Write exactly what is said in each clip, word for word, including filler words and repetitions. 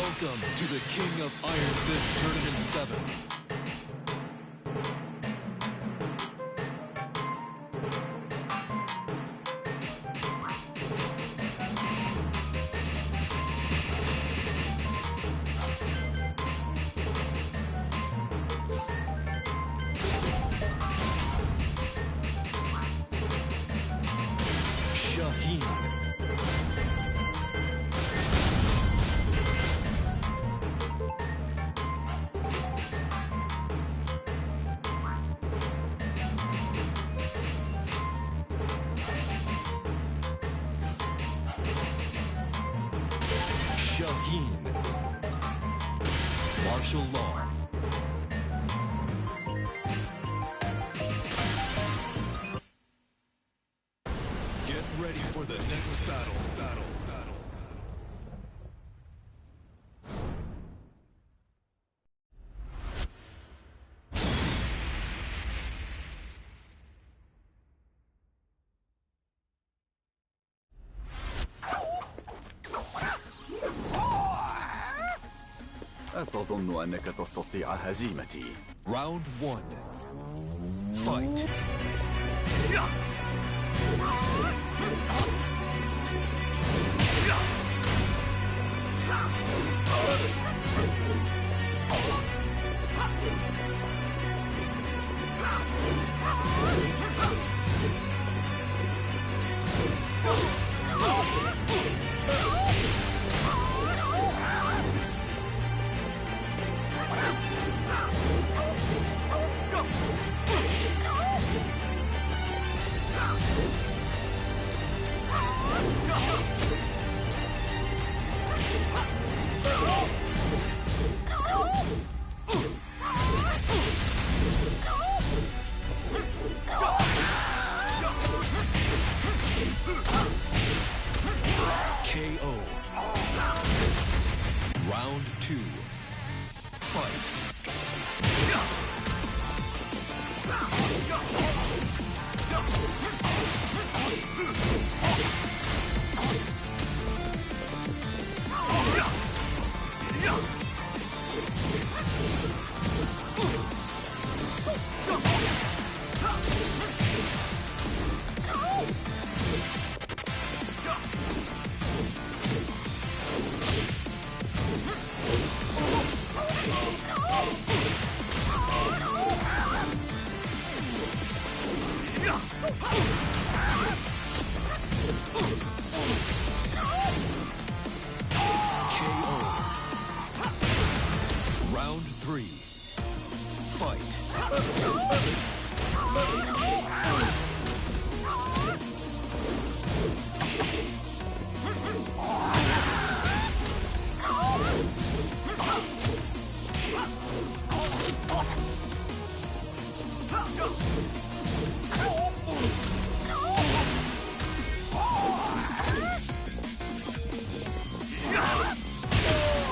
Welcome to the King of Iron Fist Tournament seven. Shaheen. Shaheen. Martial law. Get ready for the next battle. Battle. Battle. أتظن أنك تستطيع هزيمتي؟ Round one. Fight. K O. Round two. Fight. K O. Round three. Fight.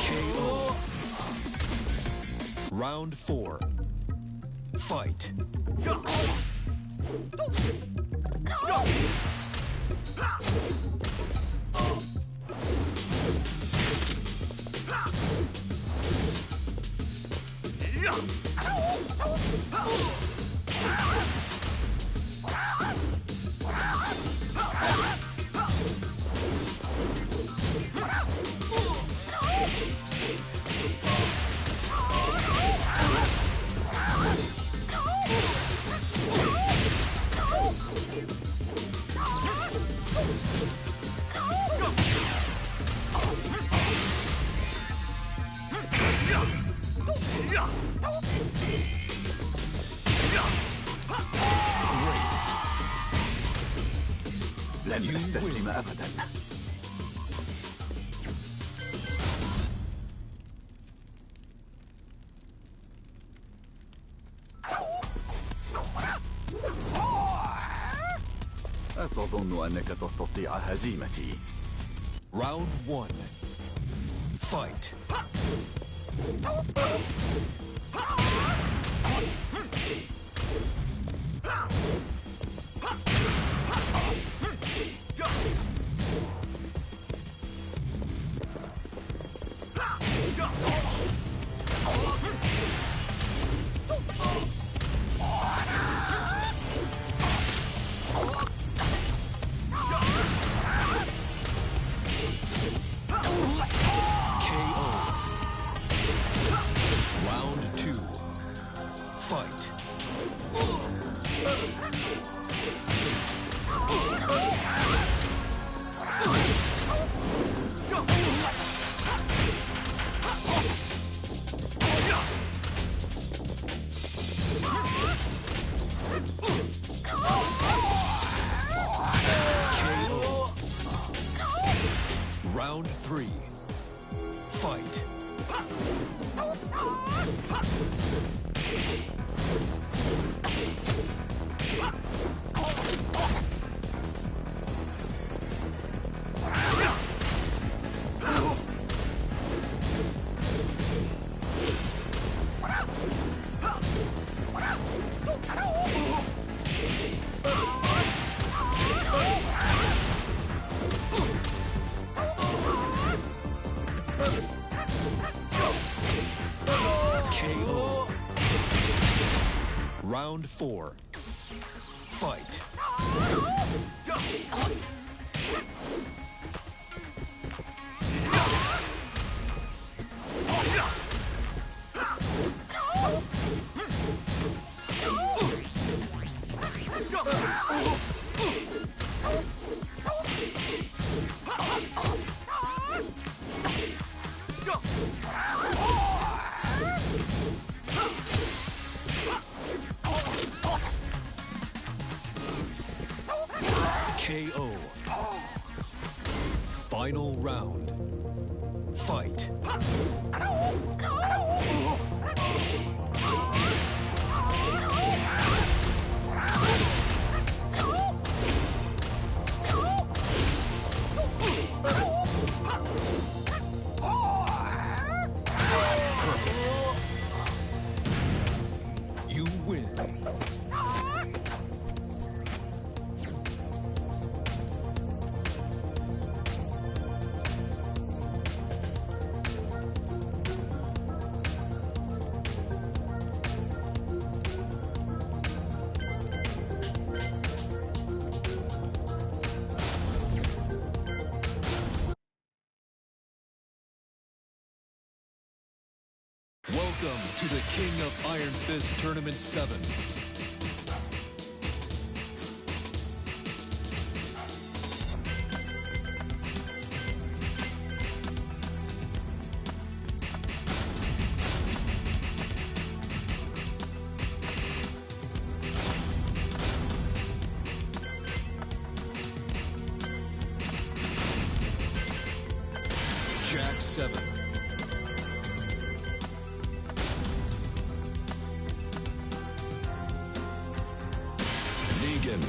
K O. Round four. Fight. لن أستسلم أبدًا. أتظن أنك تستطيع هزيمتي؟ Round one. Fight. K O. Round two. Fight. K O. Round three. Fight. K O. Round four. Fight. K O. Final round. Fight. Perfect. You win. Welcome to the King of Iron Fist Tournament seven. Jack seven. Negan.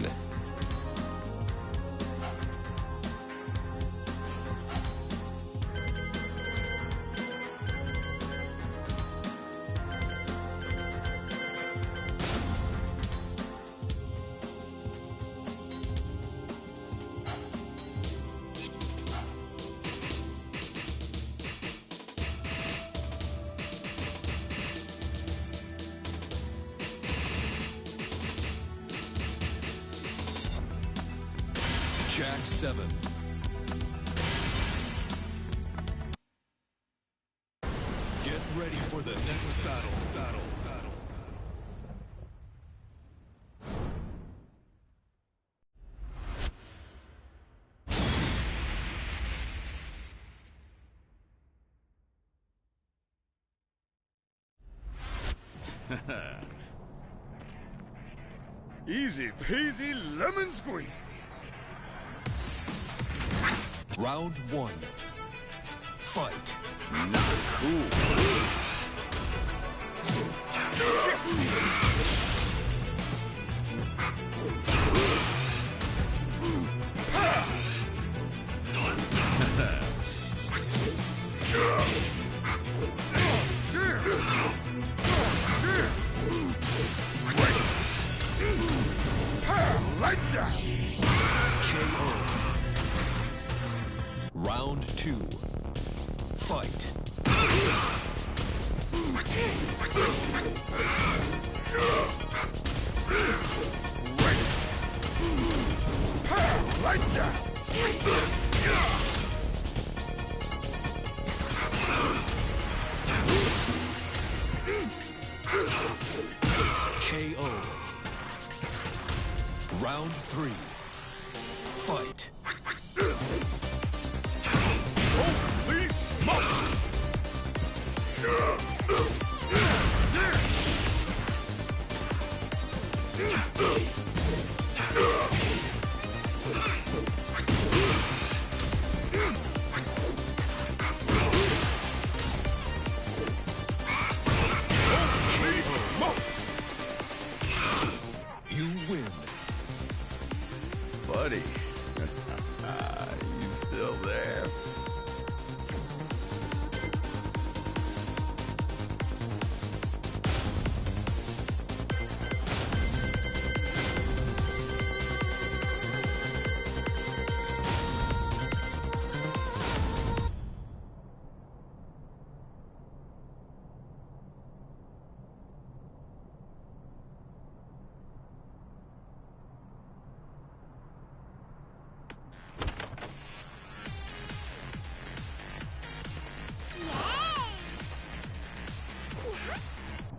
Jack seven. Get ready for the next battle. Battle. Battle. Easy peasy lemon squeezy. Round one. Fight. Not cool. K O. Round two. Fight. Like that! K O. Round three. Fight. Holy smoke! Holy smoke! You win. Buddy, you still there?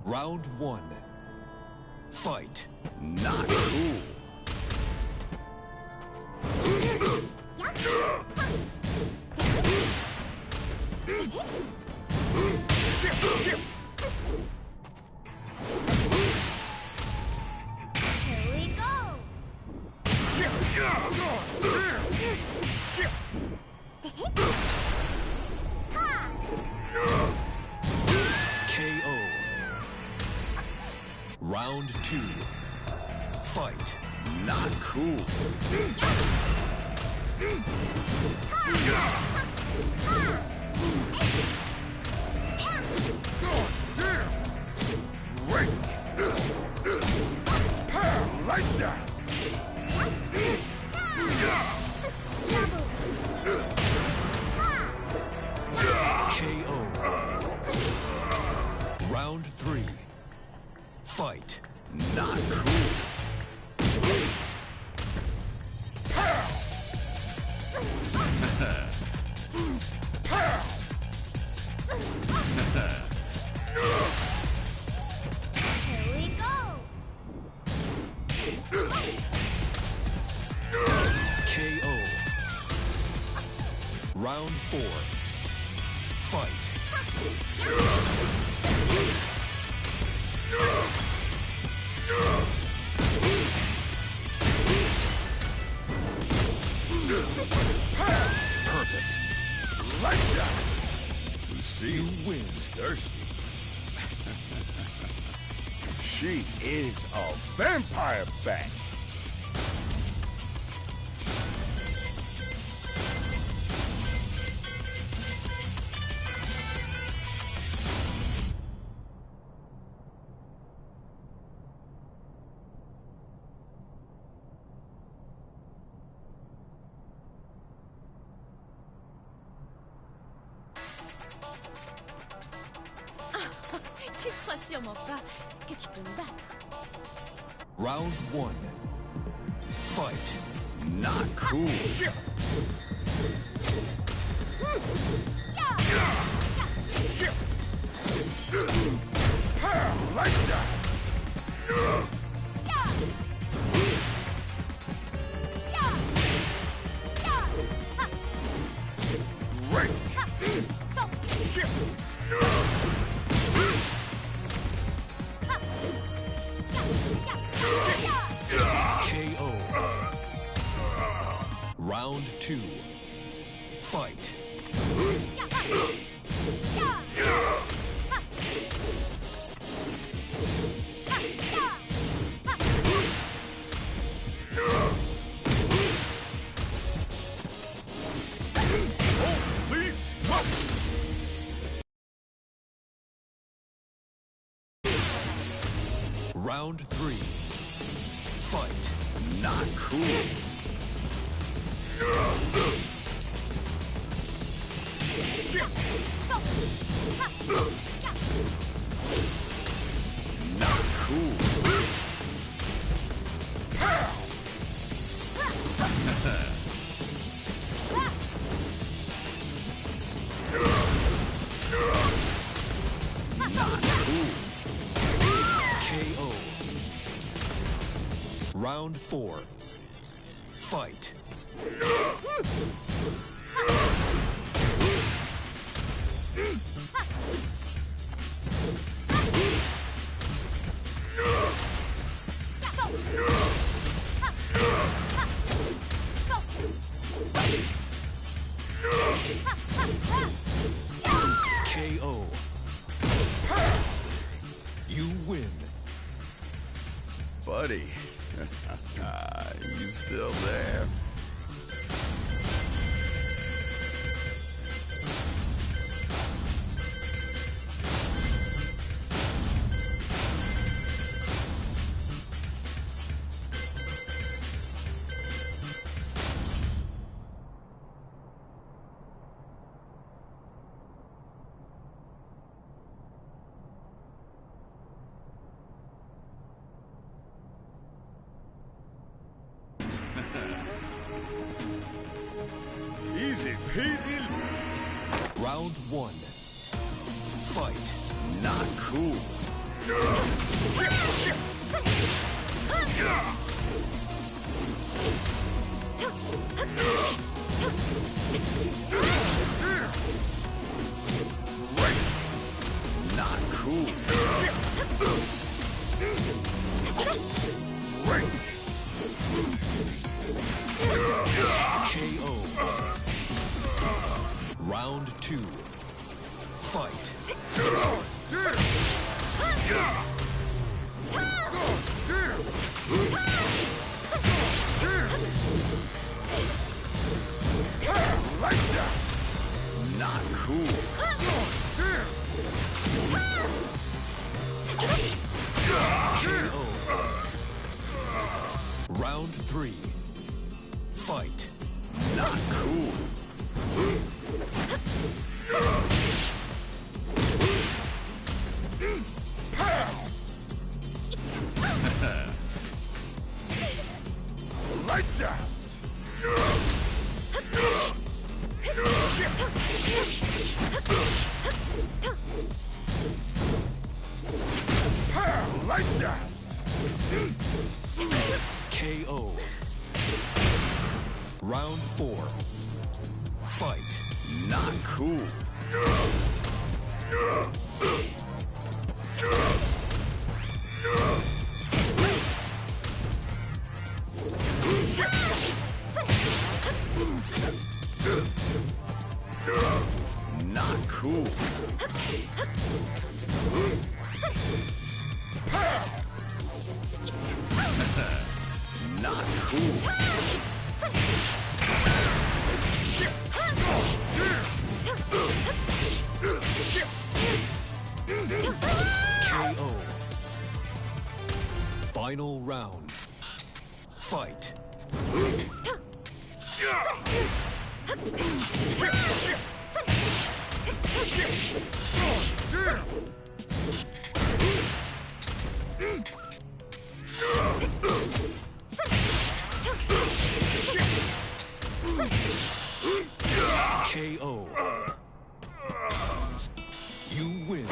Round one. Fight. Not cool. Shit, shit. Here we go! Shit! Shit! K O. Round two. Fight. Not cool. God damn! Great! Pow! Lights out! K O. Round three. Fight. Not cool. Here we go. K O. Round four. Fight. Perfect. Like that. You win. Thirsty. She is a vampire bat. Tu crois sûrement pas que tu peux me battre. Round one. Fight. Not cool. Shit. Shit. Like that. Great. Shit. K O. Round two. Fight. Holy smoke! Round three. Fight. Not cool. Shit. Not cool. Not cool. K O. Round four. Fight. K O. You win. Buddy, you still there? Easy peasy. Round one. Fight. Not cool. Not cool. K O. Round two. Fight. Not cool. K O. Round three. Fight. Not cool. Lights out! Lights out! K O. Round four. Fight. Not cool. Not cool. Not cool. K O. Final round. Fight. K O. You win.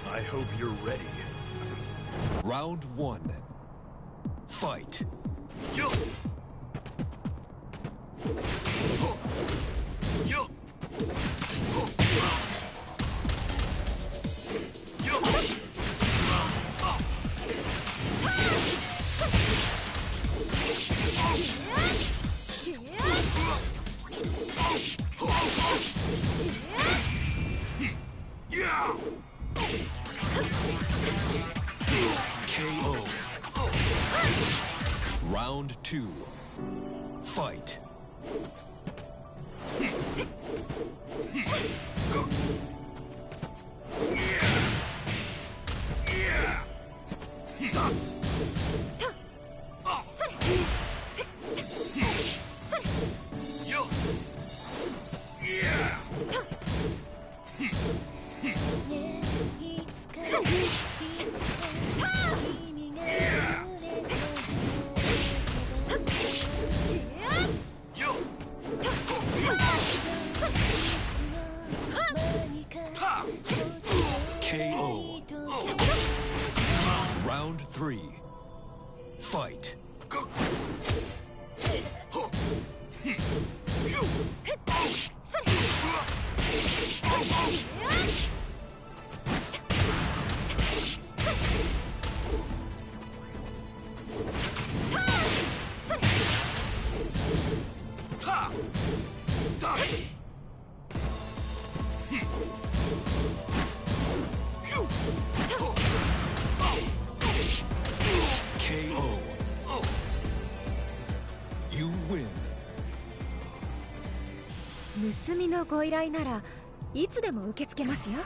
I hope you're ready. Round one. Fight. Yo! Yo! Yo! Yo! Two. Fight. K O. Round three. Fight. K O. You win. 盗みのご依頼ならいつでも受け付けますよ。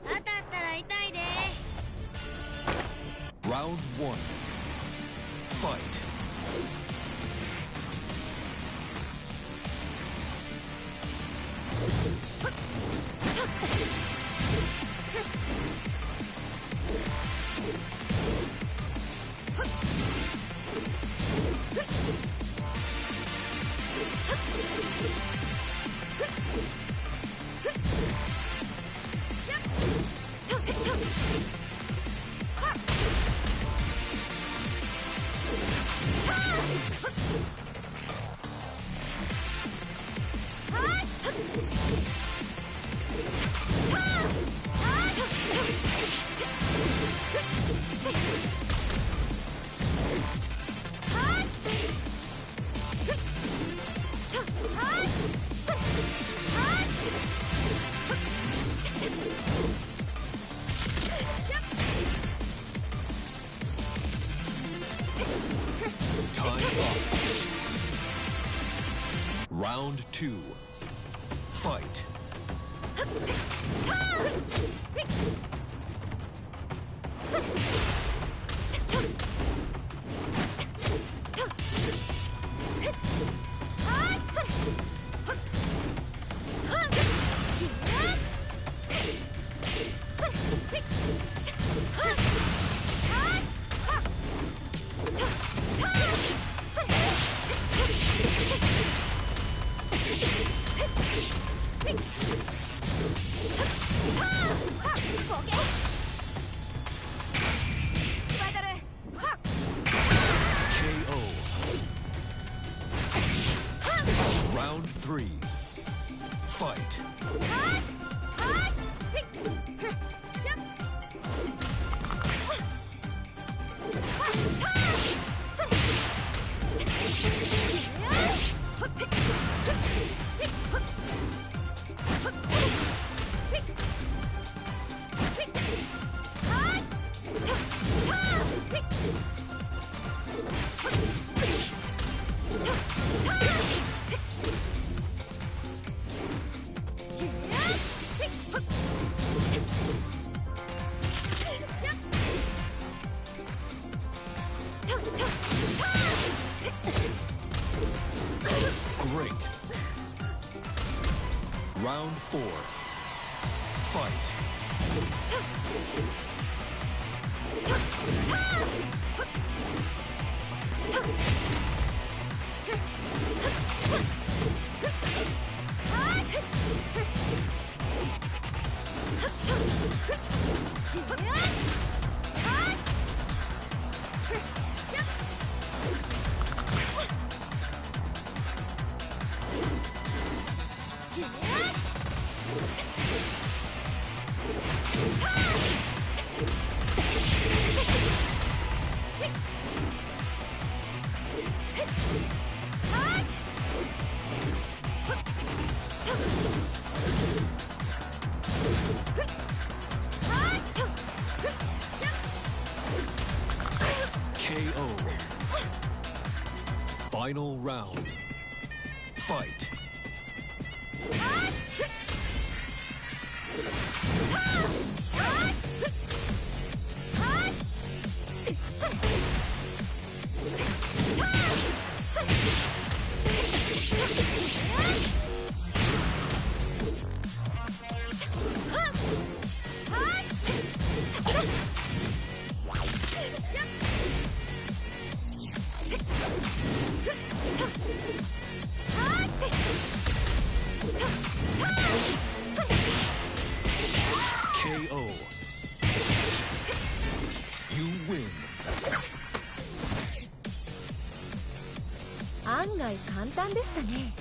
当たったら痛いで。 Round one. Fight. Time up. Round two. Fight. K O. Round three. Fight. Great. Round four. Fight. Final round. Fight. K O. You win. 案外簡単でしたね。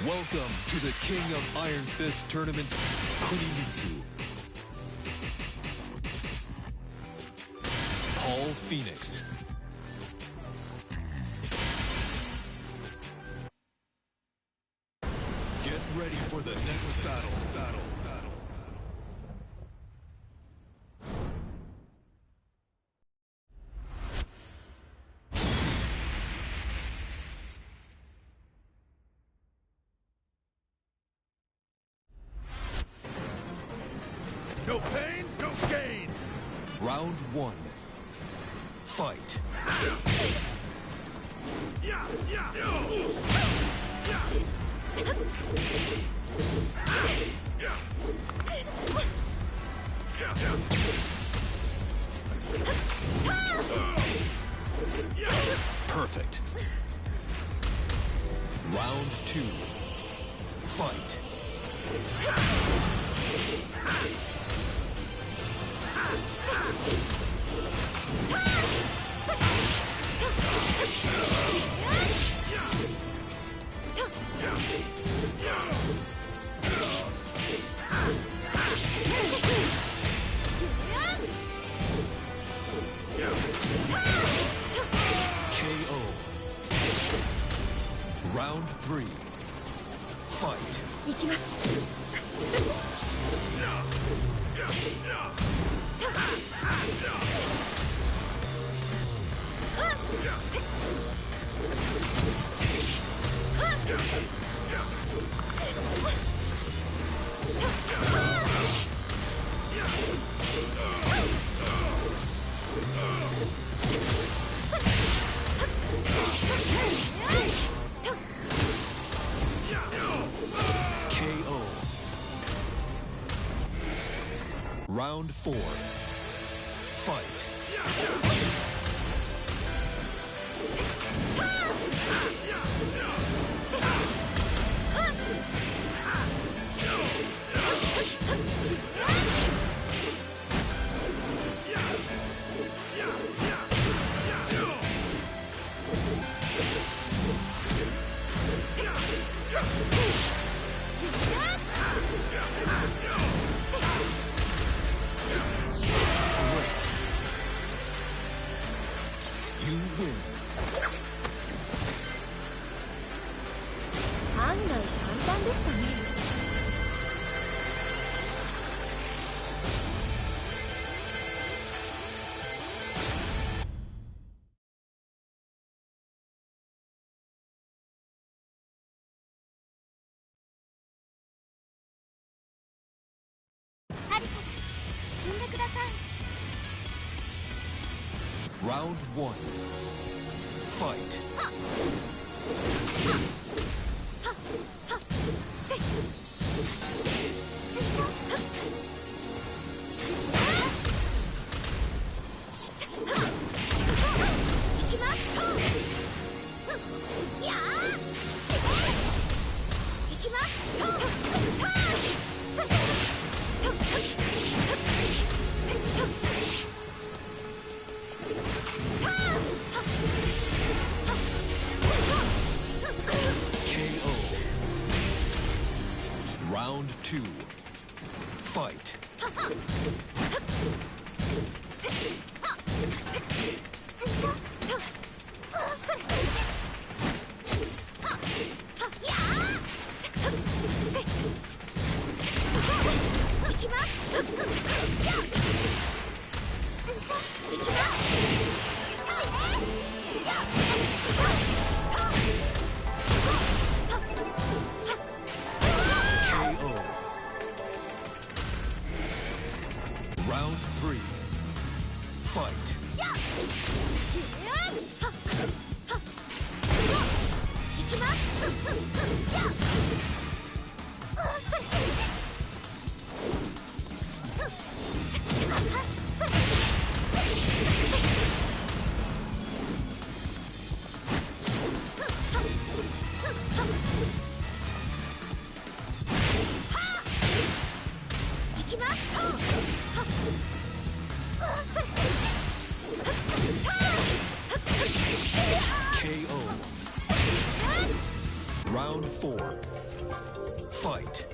Welcome to the King of Iron Fist Tournament, Kunimitsu. Paul Phoenix. Get ready for the next battle. Battle. Battle. No pain, no gain. Round one. Fight. Perfect. Round two. Fight. K O. Round three. Fight. 行きます。 K O. Round four. Fight. You win. 案外簡単でしたね。 アリサ、死んでください。 Round one. Fight. Round two. Fight. K O. Round three. Fight. K O. Round four. Fight.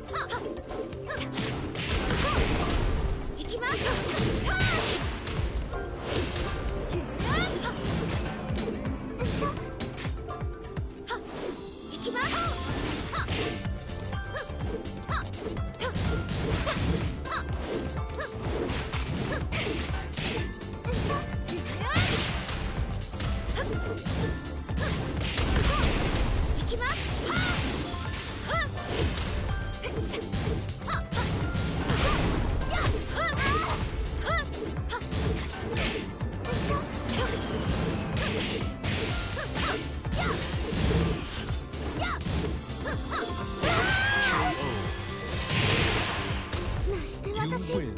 You win.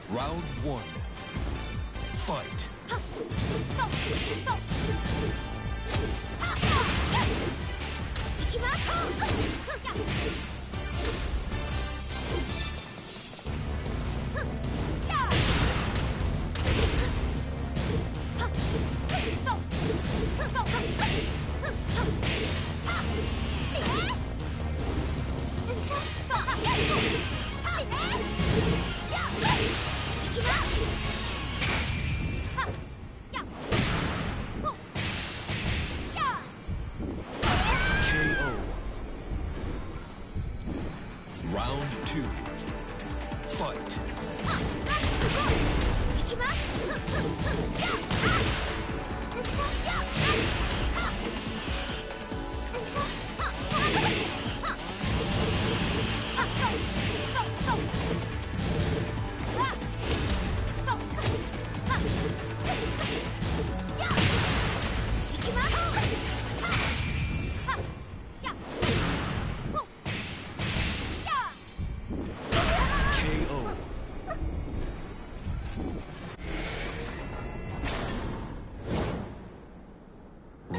Round one. Fight. K O. Round two. Fight. K O.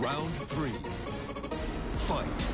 Round three. Fight.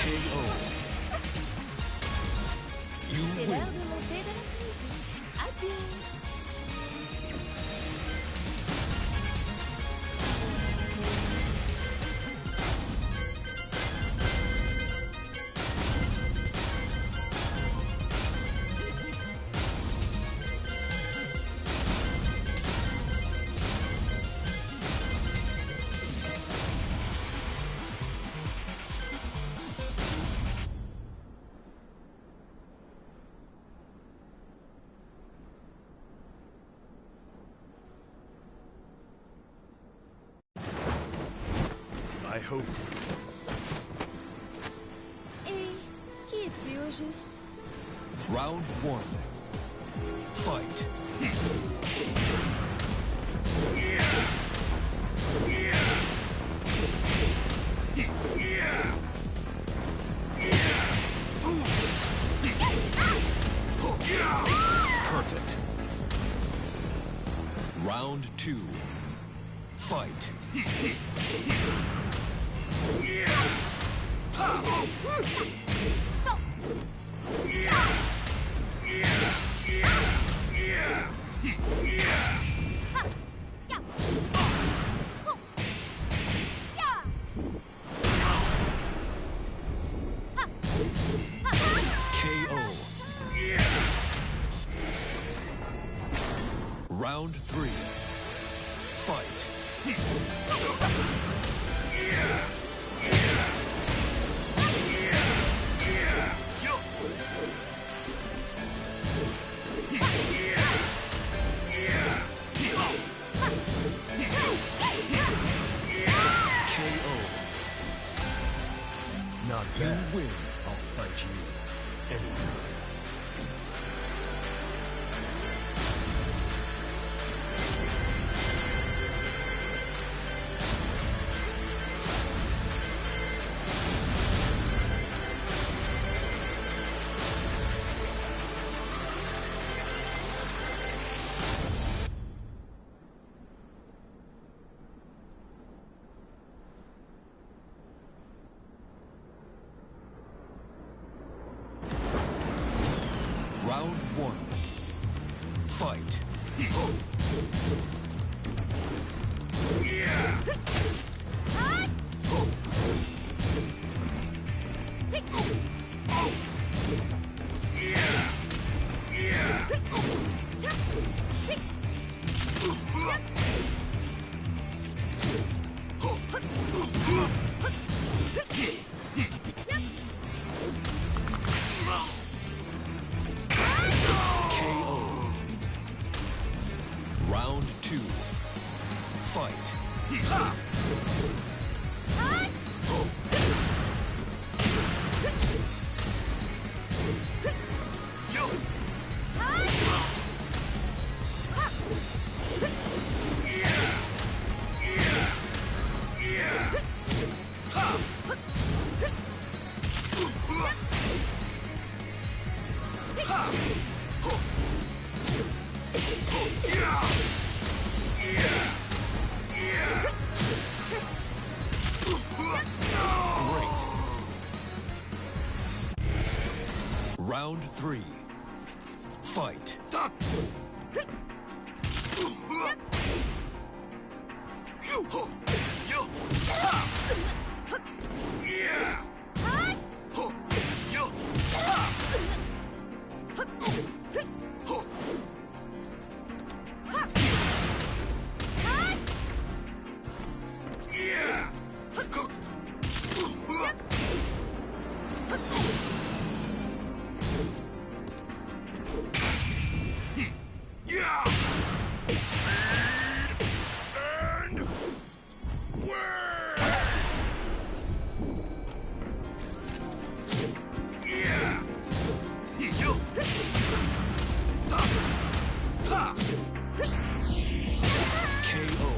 K O. You win. C'est l'heure de monter dans l'après-midi. Adieu. I hope. Et qui es-tu au juste ? Round one. Fight. Perfect. Round two. Fight. K O. Round three. Fight. K O. Not bad. You win. I'll fight you anytime. Round one. Fight. K O. Round two. Fight. Great. Round three. Fight. K O.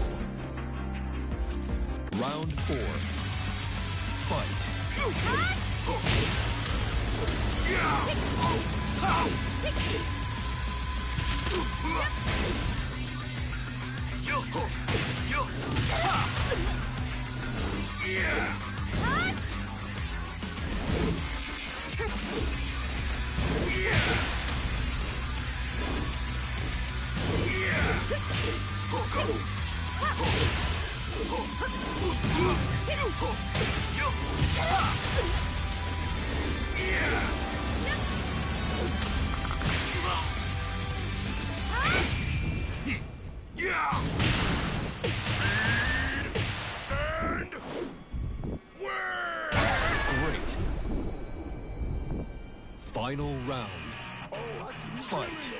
Round four. Fight. Great. Final round. Fight.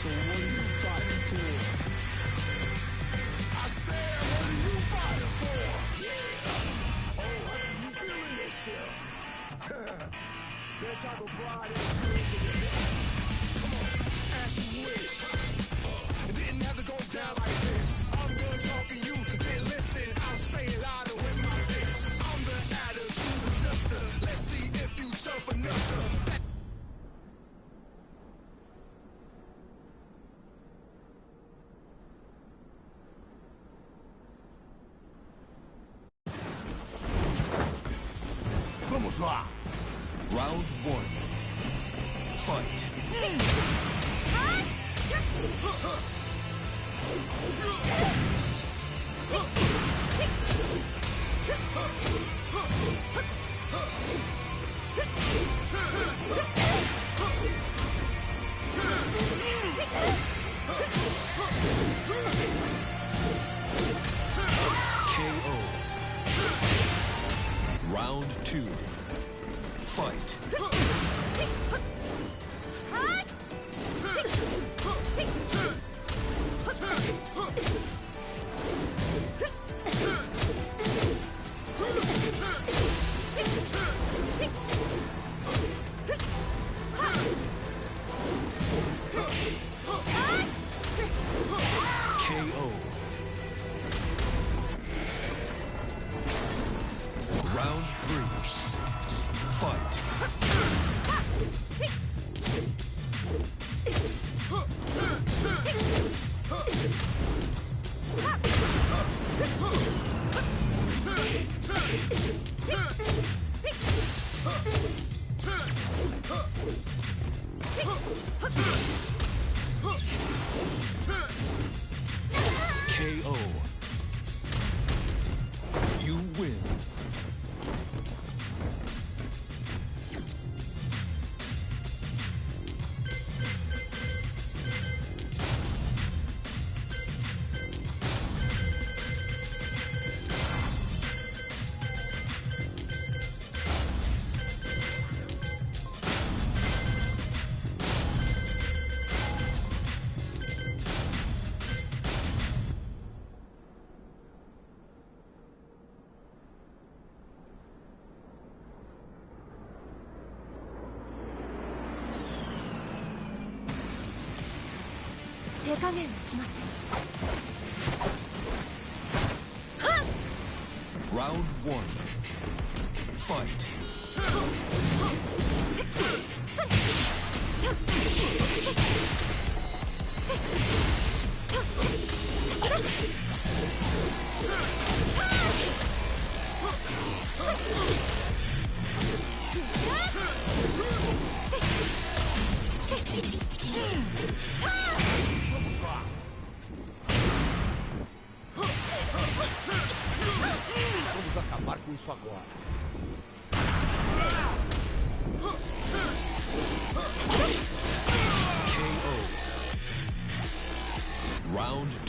So what are you fighting for? I said, what are you fighting for? Yeah. Oh, I see you feeling yourself. That type of pride is good to the devil. Come on, as you wish. Didn't have to go down like this. I'm done talking, you been listen. I'll say it louder with my fist. I'm the adder to the jester. Let's see if you tough enough to back. Vamos lá! Round one. Fight. K O. Round two. Fight. K O. Round three. Fight. K O. You win. Round one. Fight.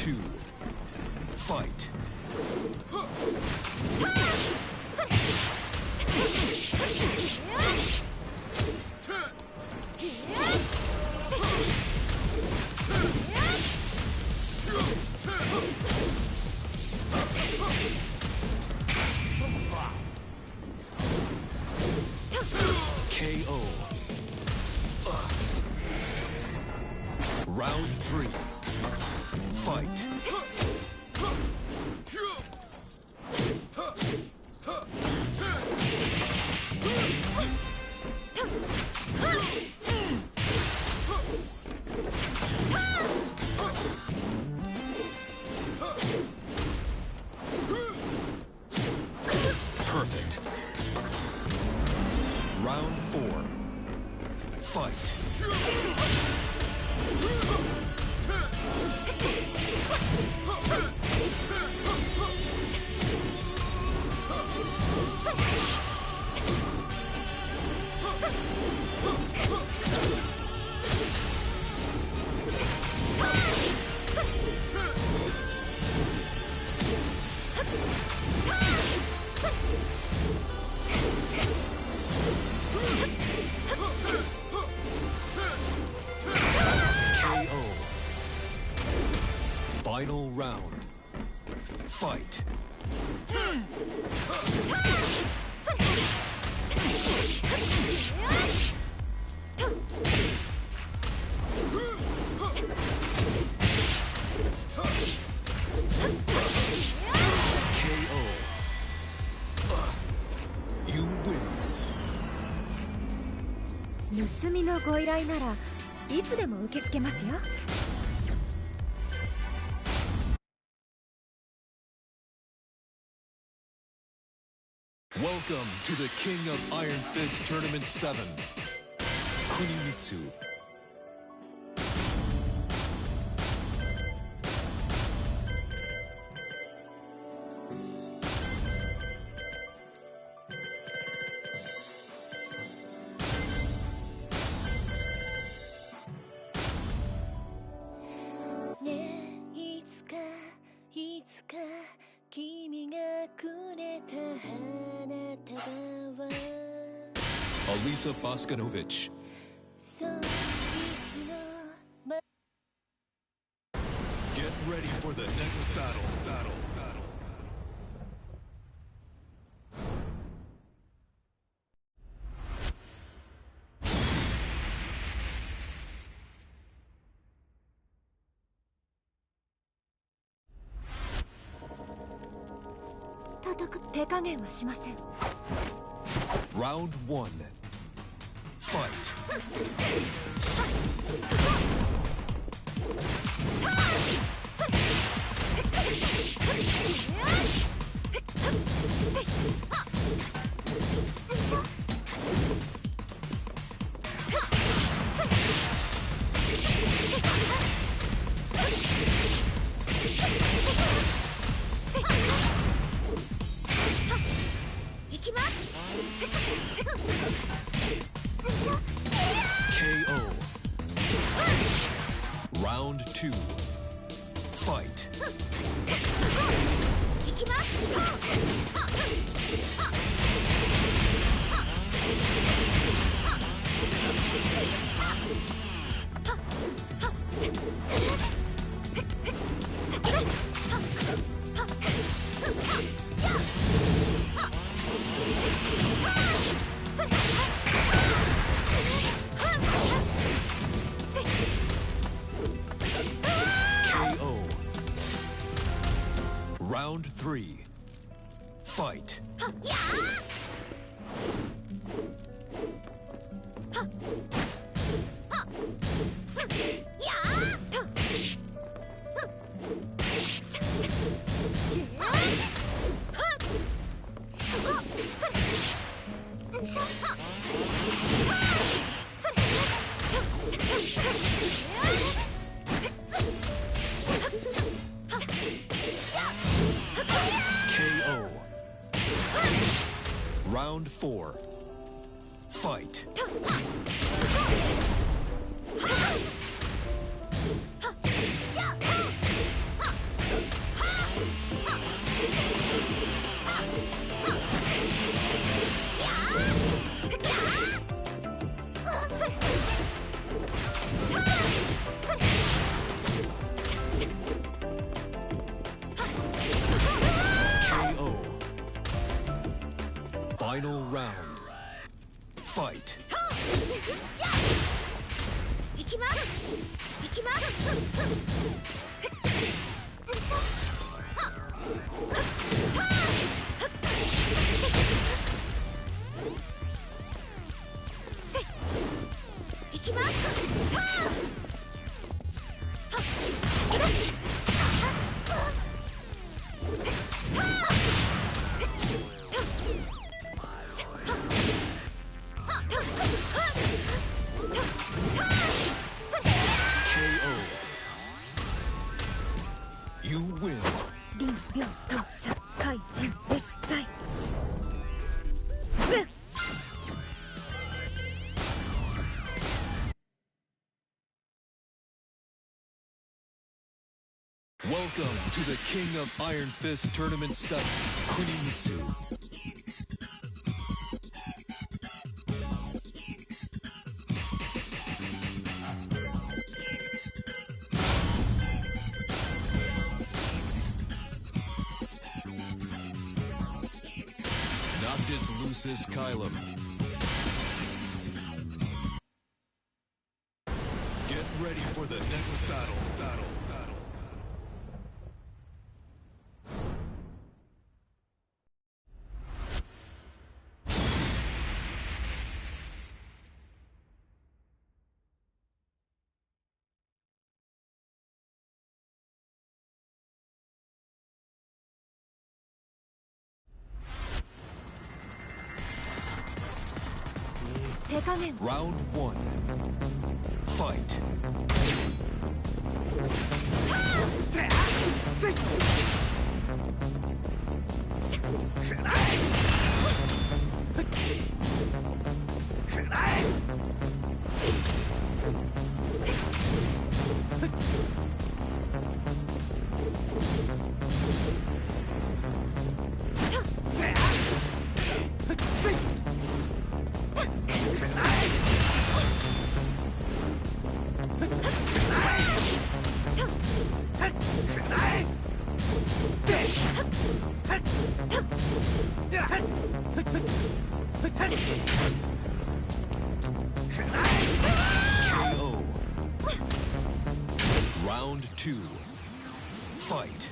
two, fight. K O. Round three. Fight. Perfect. Round four. Fight. K O. Final round. Fight. K O. You win. 盗みのご依頼ならいつでも受け付けますよ。 Welcome to the King of Iron Fist Tournament seven, Kunimitsu. ねえ、いつか、いつか君がくれた花束は Alisa Bosconovich. そう、いつも Get ready for the next battle. Battle. Battle. 手加減はしません。 Round one. Fight. K O. Round two. Fight. いきます。 K O. Round three. Fight. K O. Round four. Fight. Round. Fight. K O. You win. 臨病感謝怪人滅罪。 Welcome to the King of Iron Fist Tournament seven, Kunimitsu. Noctis Lucis Caelum. Get ready for the next battle. Battle. Battle. Round one. Fight. K O. Round two. Fight.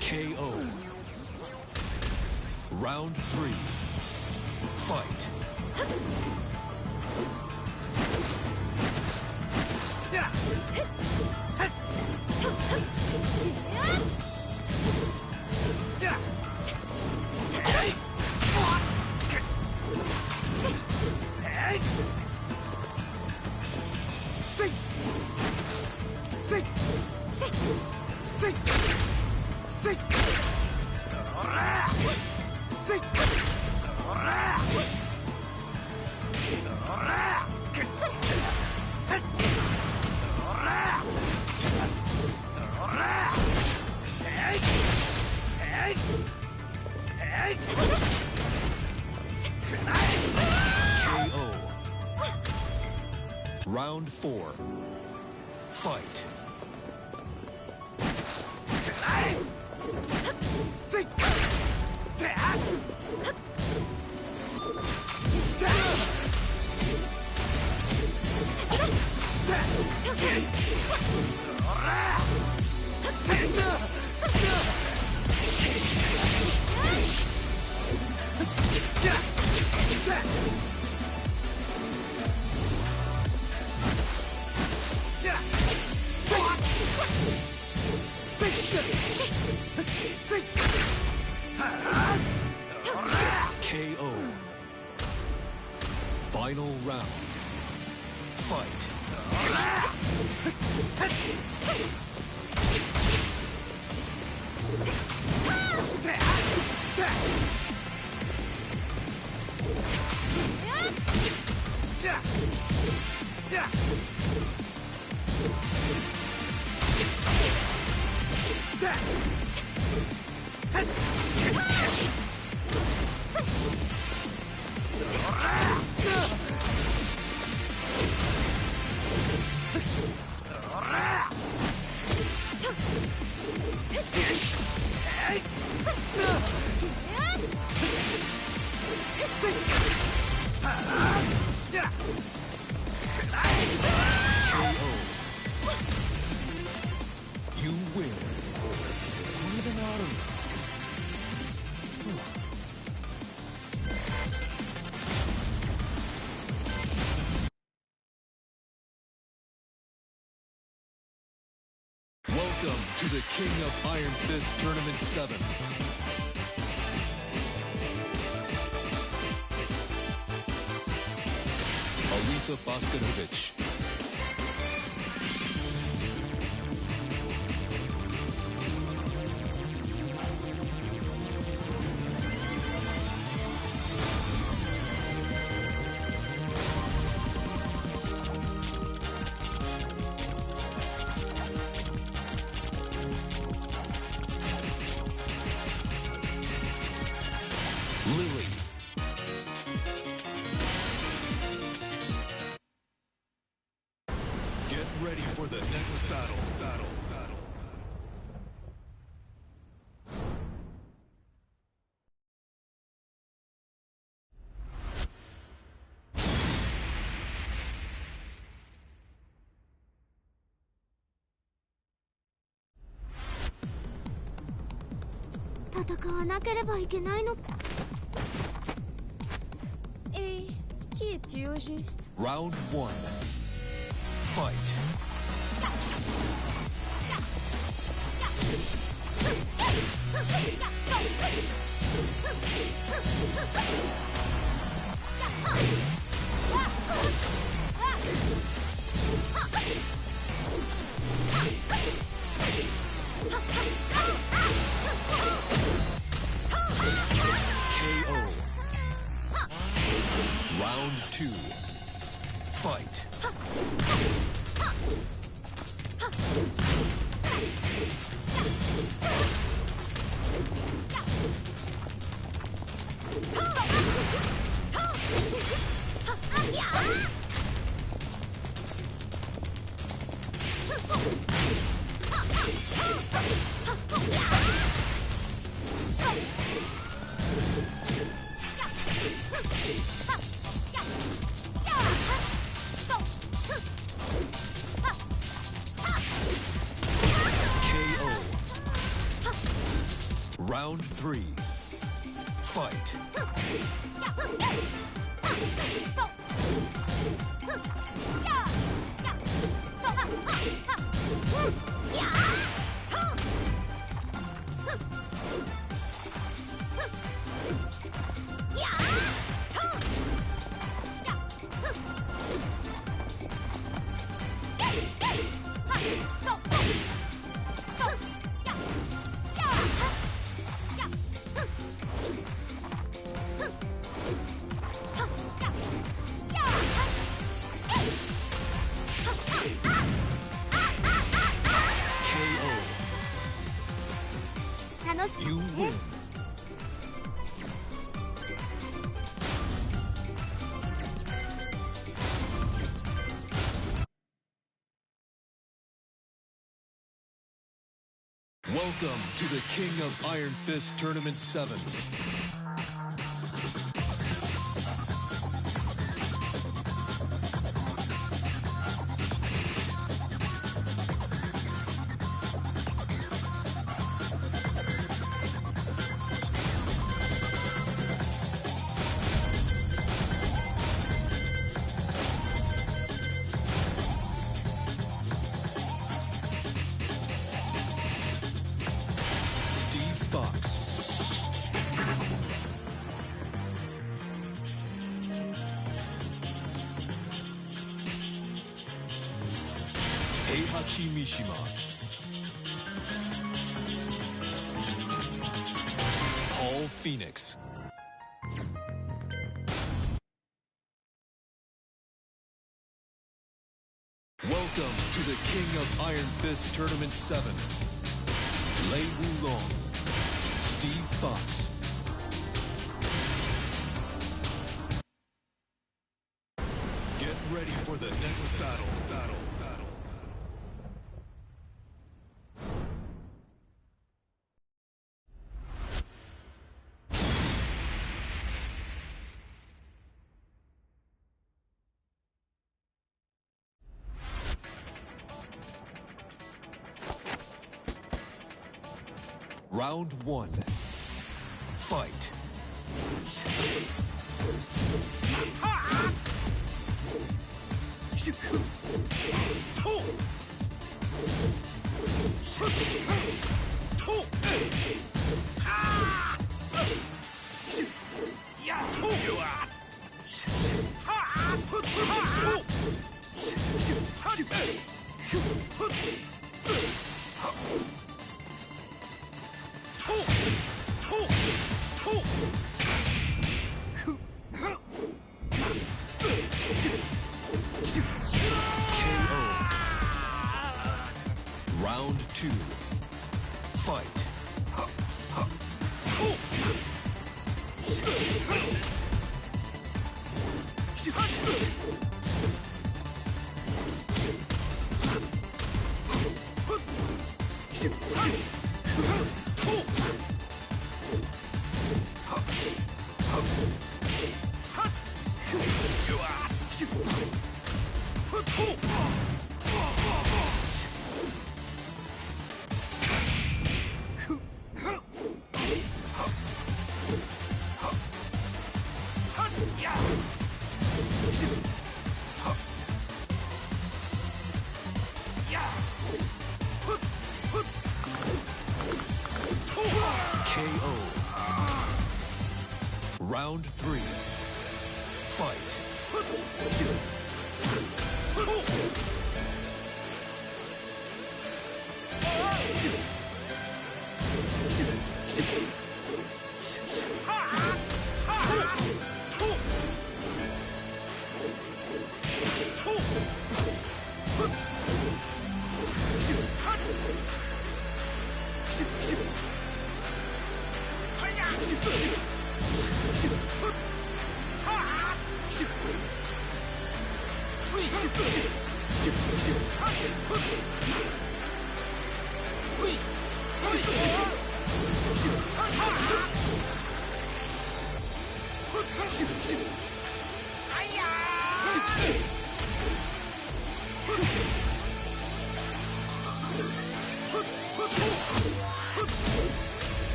K O. Round three. Fight. K O. Round four. Fight. K O. Final round. Fight. Welcome to the King of Iron Fist Tournament seven. Alisa Bosconovich. Lily. Get ready for the next battle. Battle. Battle. Round one. Fight. K O. Round two. Fight. K O. Round three. Fight. You win. Welcome to the King of Iron Fist Tournament seven. Steve Fox. Heihachi Mishima. Paul Phoenix. Welcome to the King of Iron Fist Tournament seven. Lei Wulong, Steve Fox. Get ready for the next battle. Battle. Battle. Round one. Fight. K O. Round two. Fight. K O. Round three. Fight.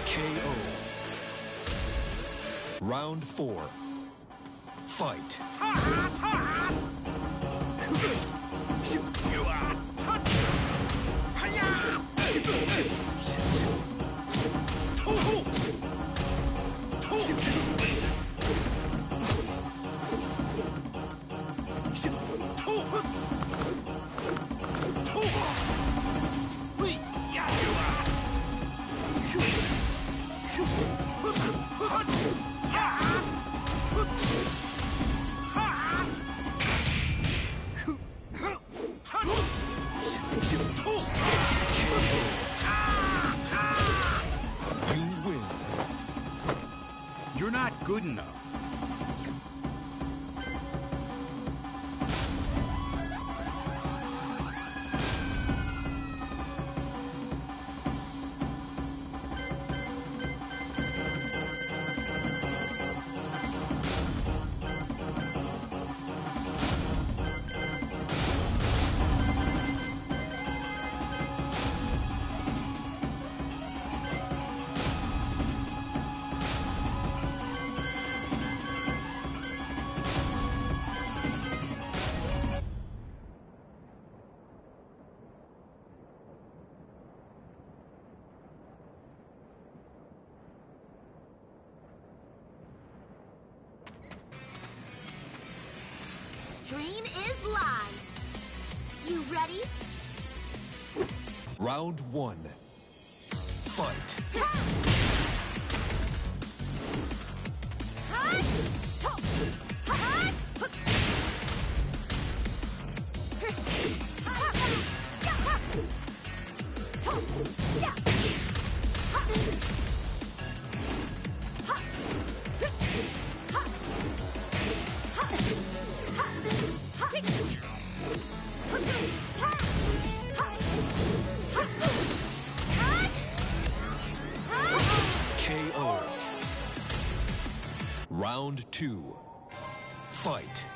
K O. Round four. Fight. You win. You're not good enough. Stream is live. You ready? Round one. Fight. K O. Round two. Fight.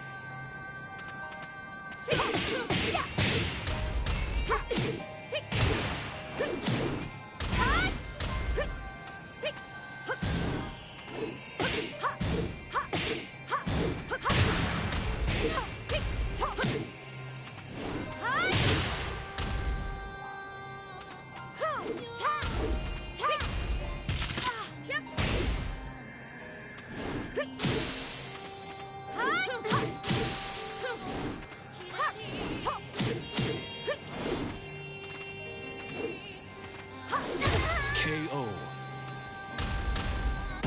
K O.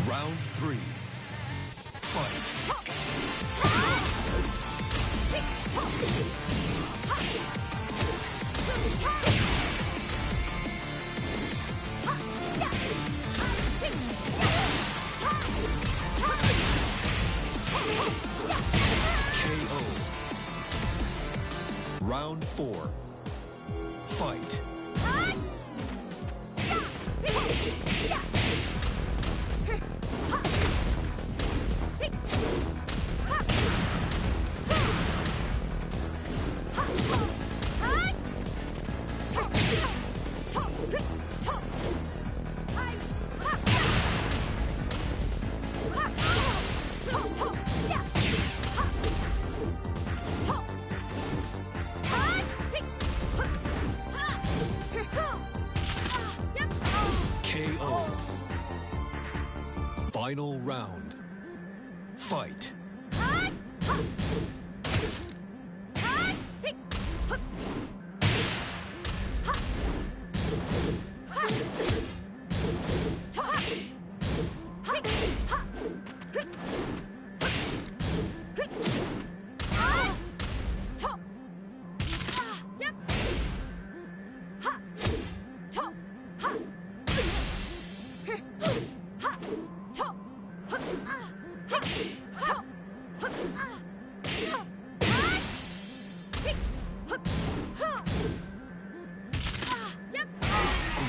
Round three. Fight. K O. Round four. Fight. K O. Final round. Fight.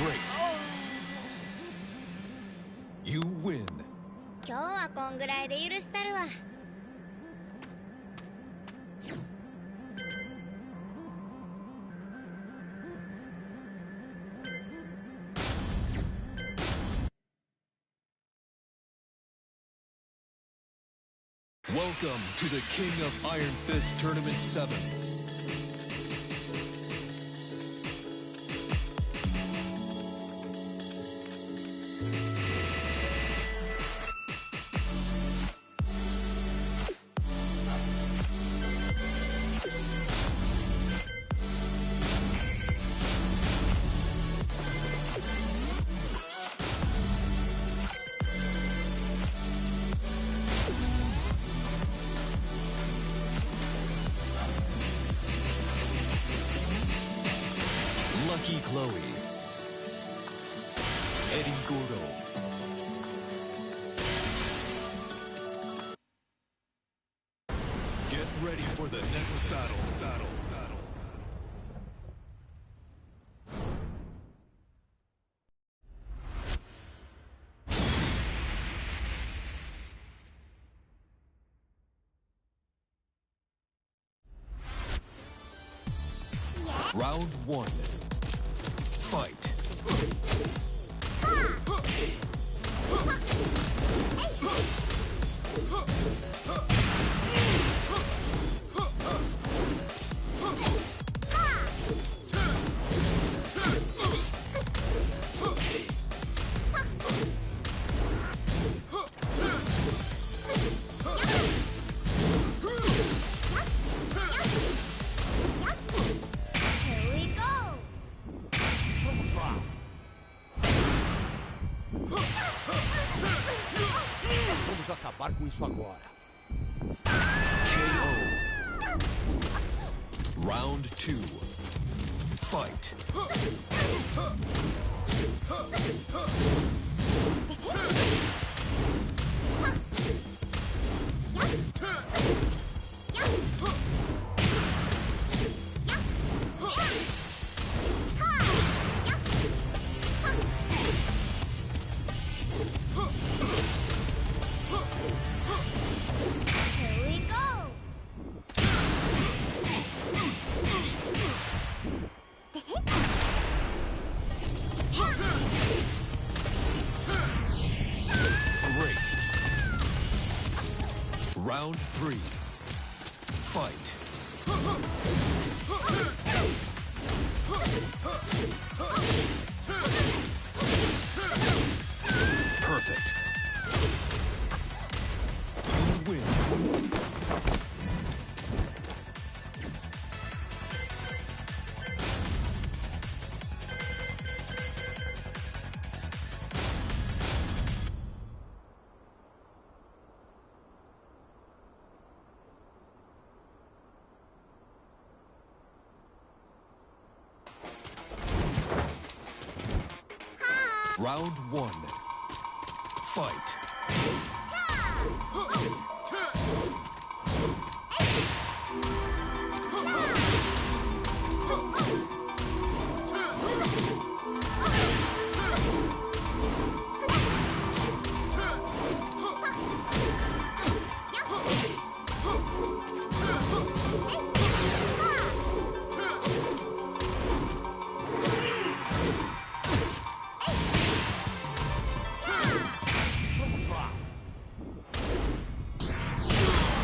Great. You win. 今日はこんぐらいで許したるわ。 Welcome to the King of Iron Fist Tournament seven. Lucky Chloe. Eddie Gordo. Get ready for the next battle. Battle. Battle. Round one. Fight. Here we go! Vamos acabar com isso agora. K O. Round two. Fight. Here we go! Great. Round three. Fight. Round one. Fight.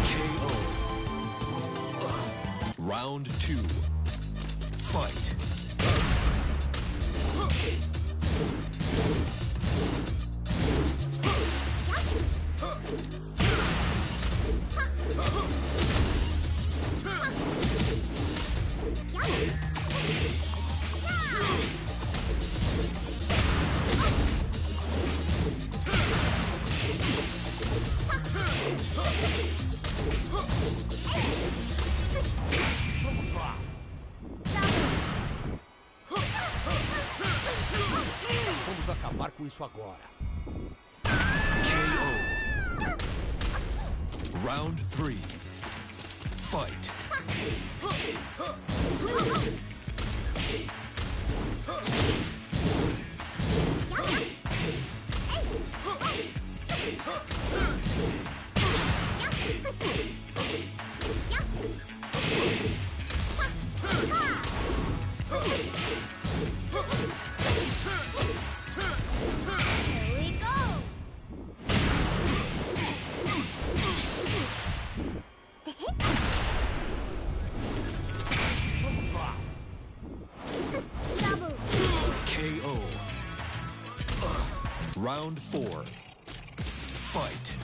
K O. Round two. Fight. Vamos lá! Vamos acabar com isso agora. K O. Round three. Fight. Here we go! Double. K O. Round four. Fight.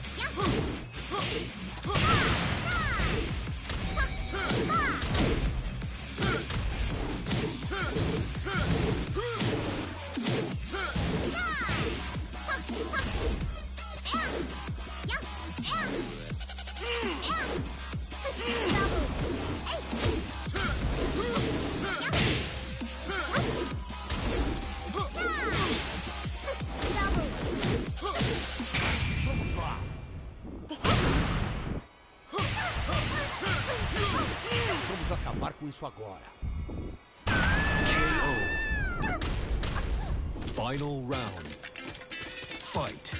Vamos acabar com isso agora. K O. Final round. Fight.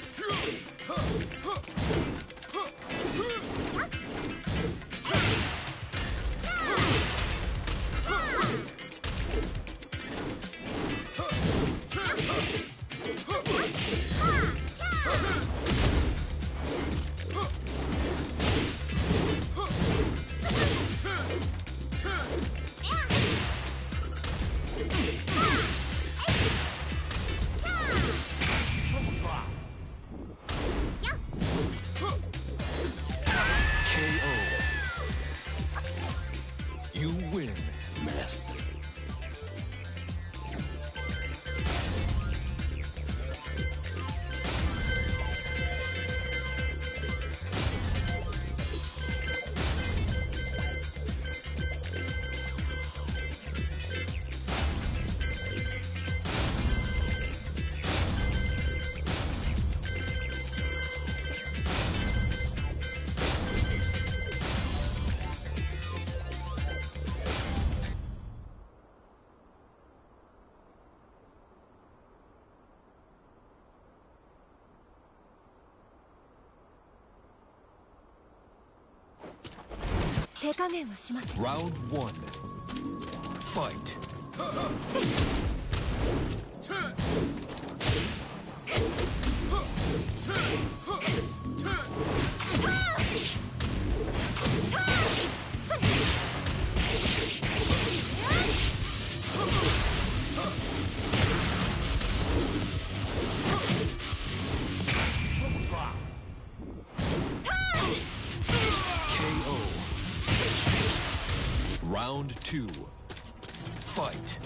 K O. You win, master. Round one. Fight. K O. Round two. Fight.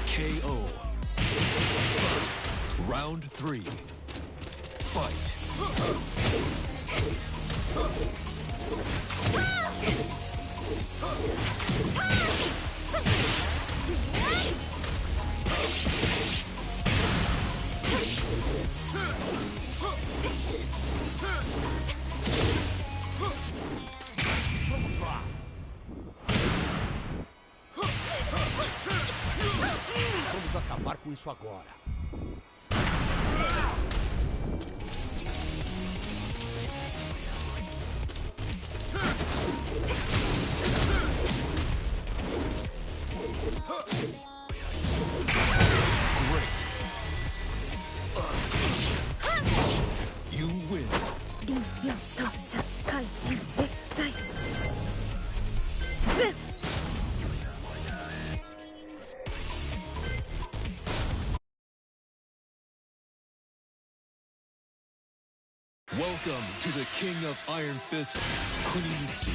K O. Round three. Fight. Vamos lá! Vamos acabar com isso agora. Great. You win. 力量投射、怪人滅罪。 Welcome to the King of Iron Fist, Kunimitsu.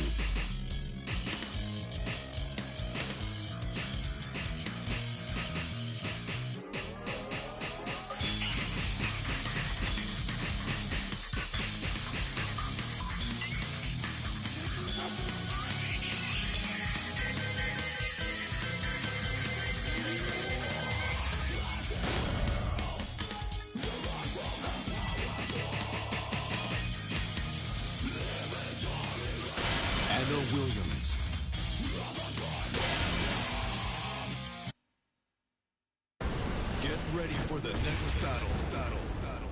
Anna Williams. Get ready for the next battle. Battle. Battle.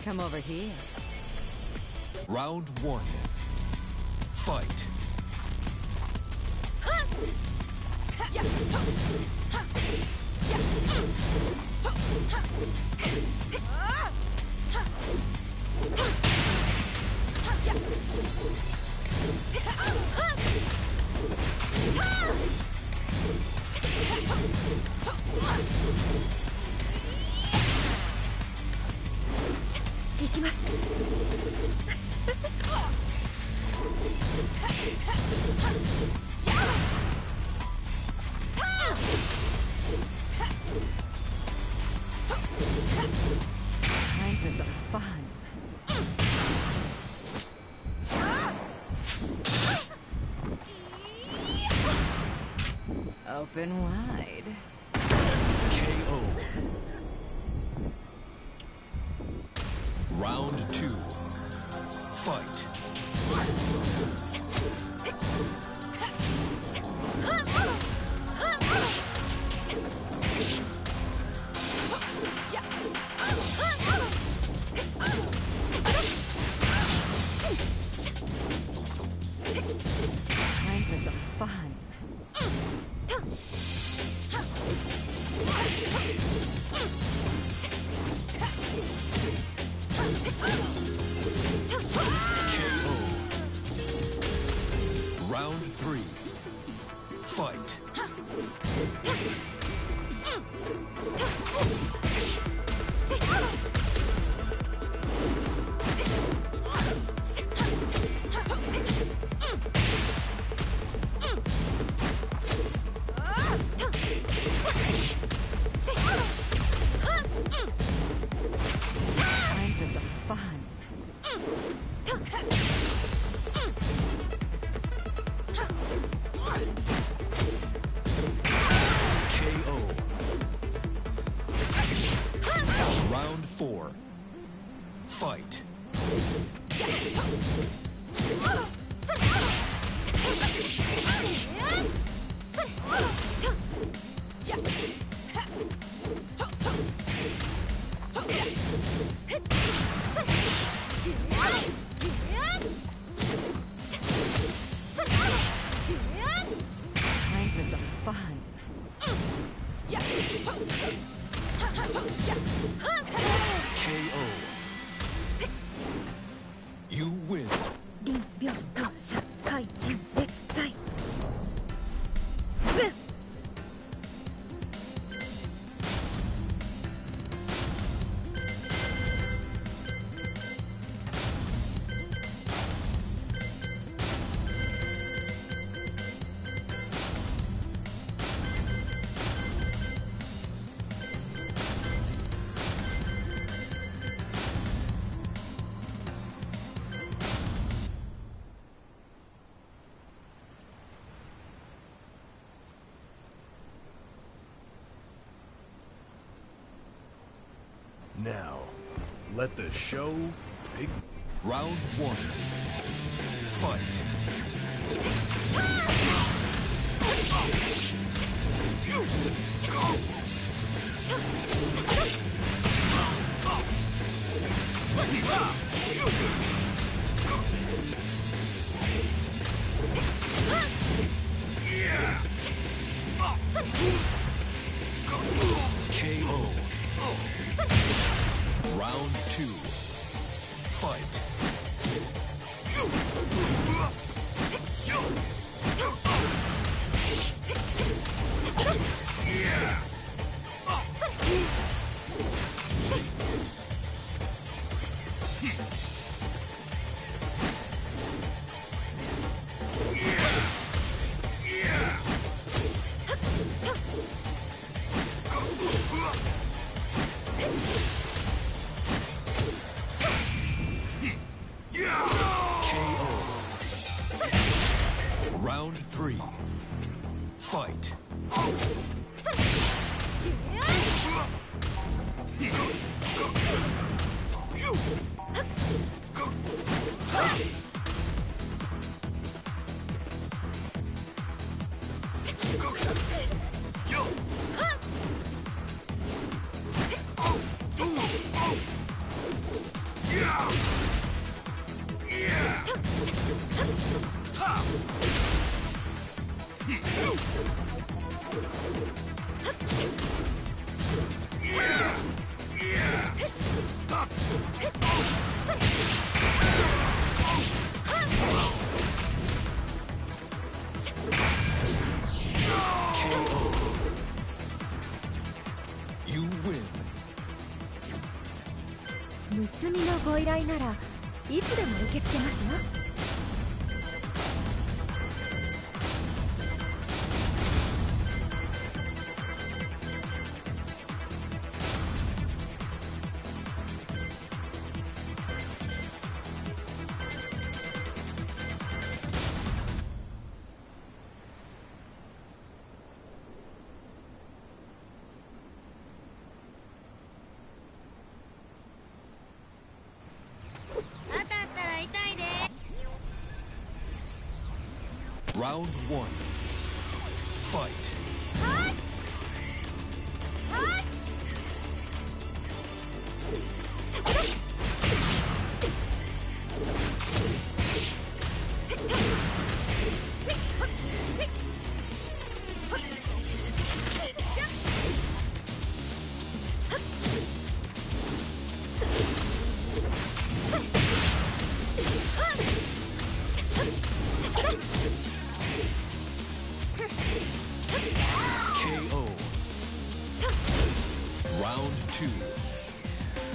Come over here. Round one. Fight. Time for some fun. Open wide. K O. Round two. Fight. Time for some fun. K O. Round three. Fight. Time for some fun. K O. Round four. Fight. Time for some fun. K O. You win. 臨病感謝、怪人滅罪。Let the show begin. Round one. Fight. K O. Round two. Fight. K O. Round three. Fight. You win. 盗みのご依頼ならいつでも受け付けますよ。 当たったら痛いで。 Round one. Fight. はい。はい。 K O. Round two.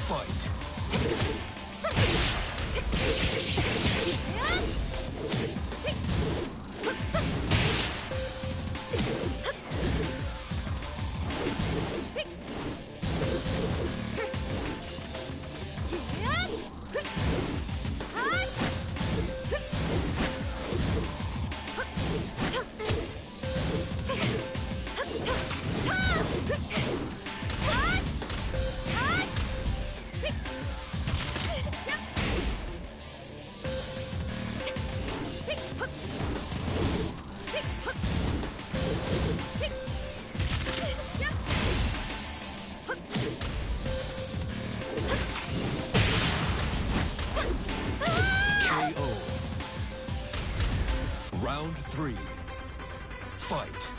Fight. K O. Round three. Fight.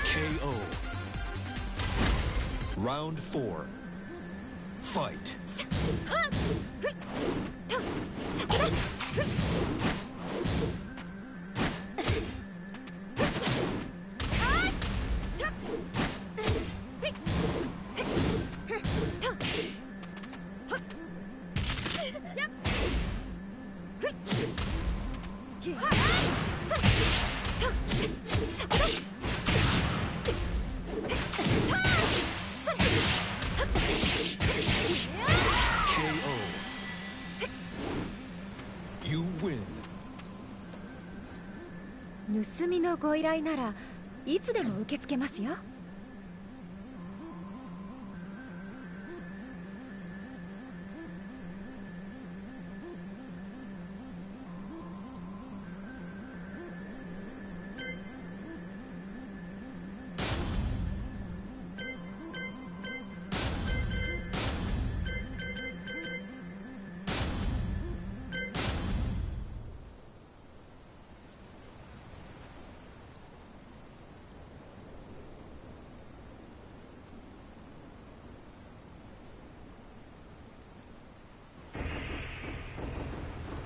K O. Round four. Fight. ご依頼ならいつでも受け付けますよ。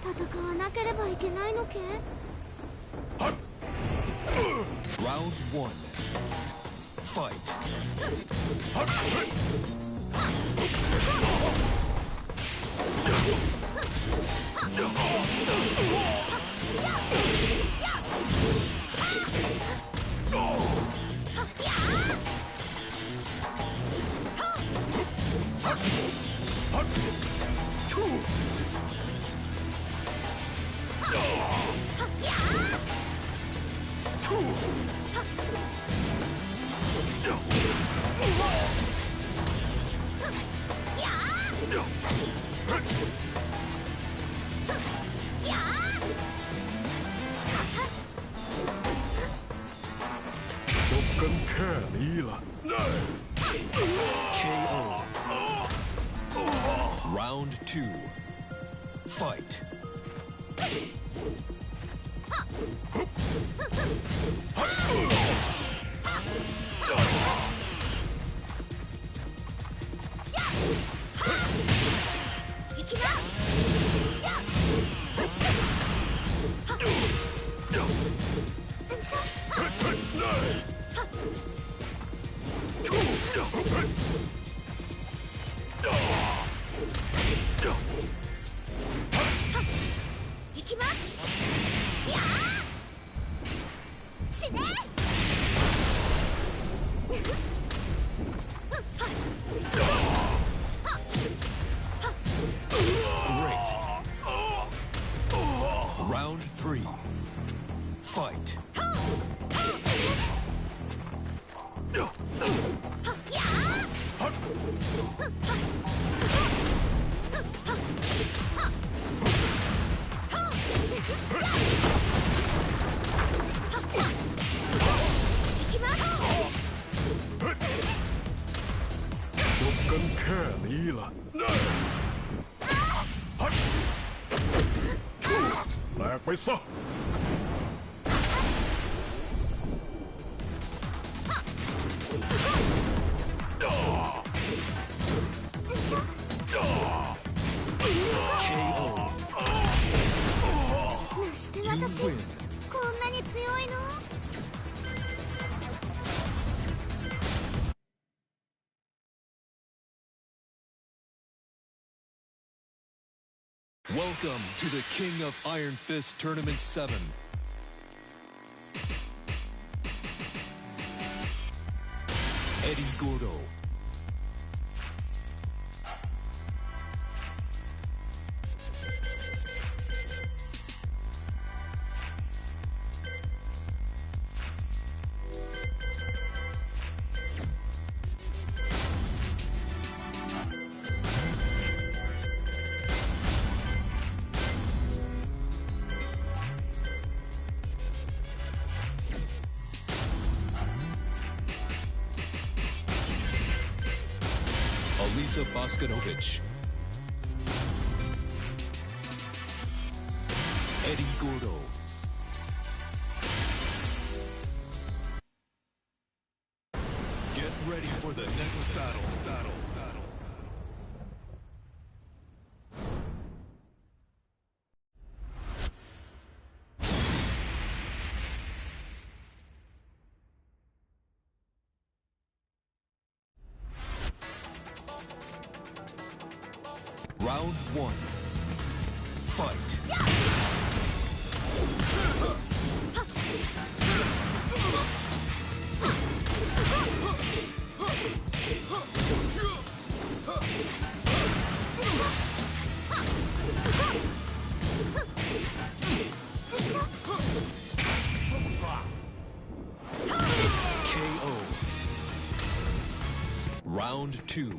戦わなければいけないのけ？ Round one. Fight. Bukan Kelly lah. K O. Round two. Fight. いきます。いやー！死ね！ Great. Round three. Fight. Bukan Kelly lah. Naik pisah. K O. なんで私、こんなに強いの？ Welcome to the King of Iron Fist Tournament seven. Eddie Gordo. Elisa Bogdanovic. Eddie Gordo. Get ready for the next battle. Battle. Battle. Round one. Fight. Round two.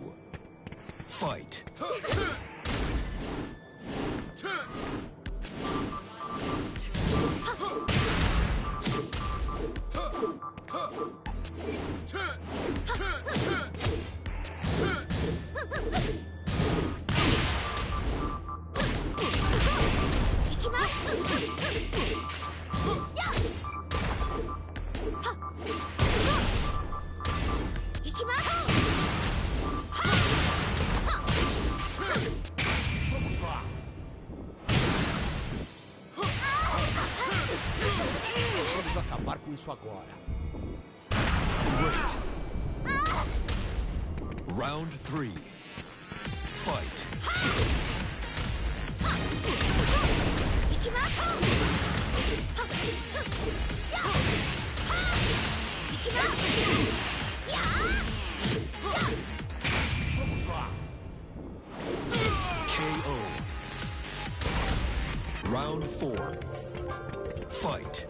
Fight. Vamos acabar com isso agora. Great. Round three. Fight. K O. Round four. Fight.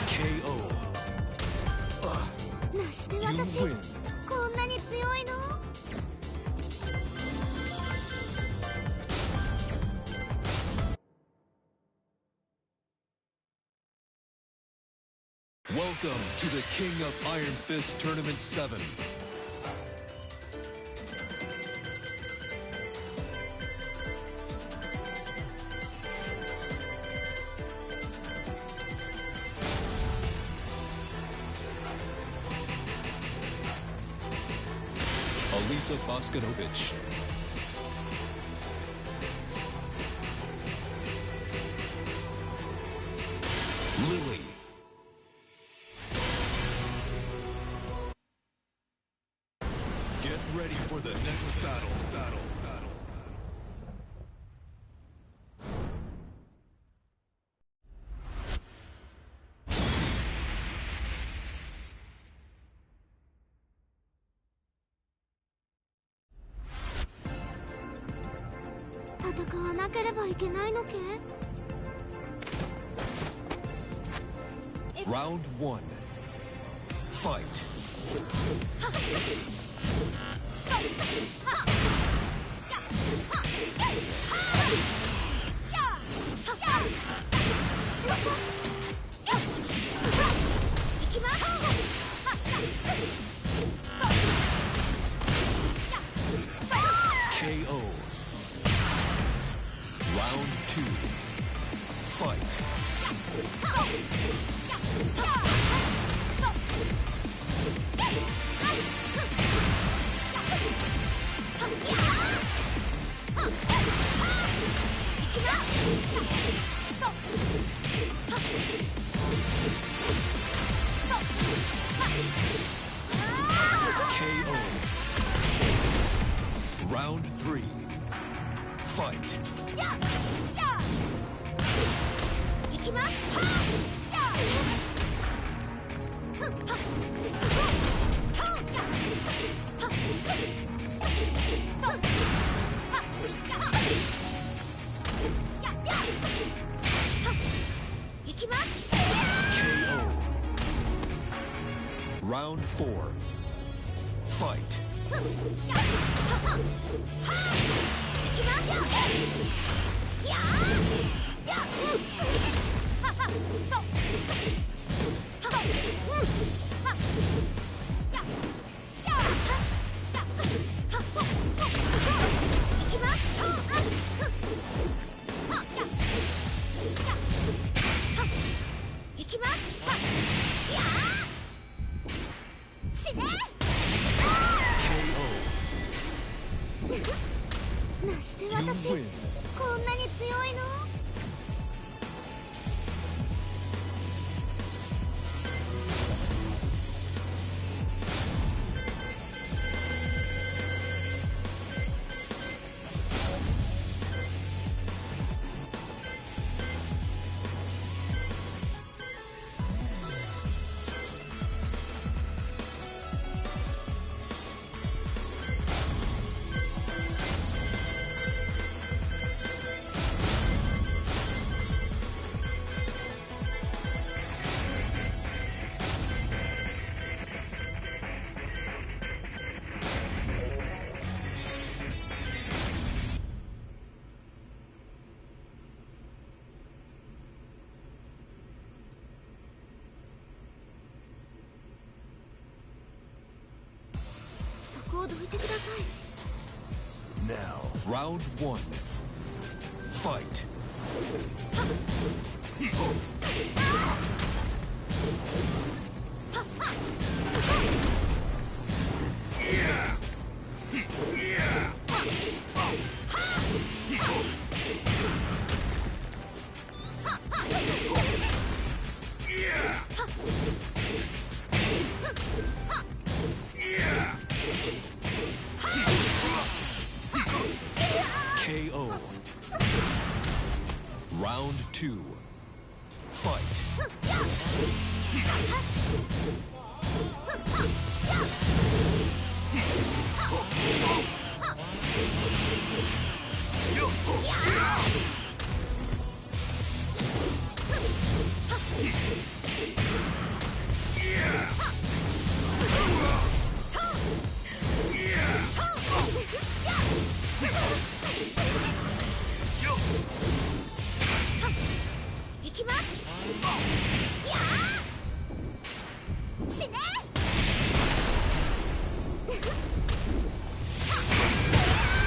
K O. なして私、 You win. こんなに強いの？ Welcome to the King of Iron Fist Tournament seven. Alisa Bogdanovic. Lily. Get ready for the next battle. Battle. Battle. 戦わなければいけないのけ？ Round one. Fight. K O. Round two. Fight. K O. Round three. Fight. K O. Round four. Fight. K O. なして私、 You win. こんなに強いの？ Now, round one. Fight. K O. Round two. Fight.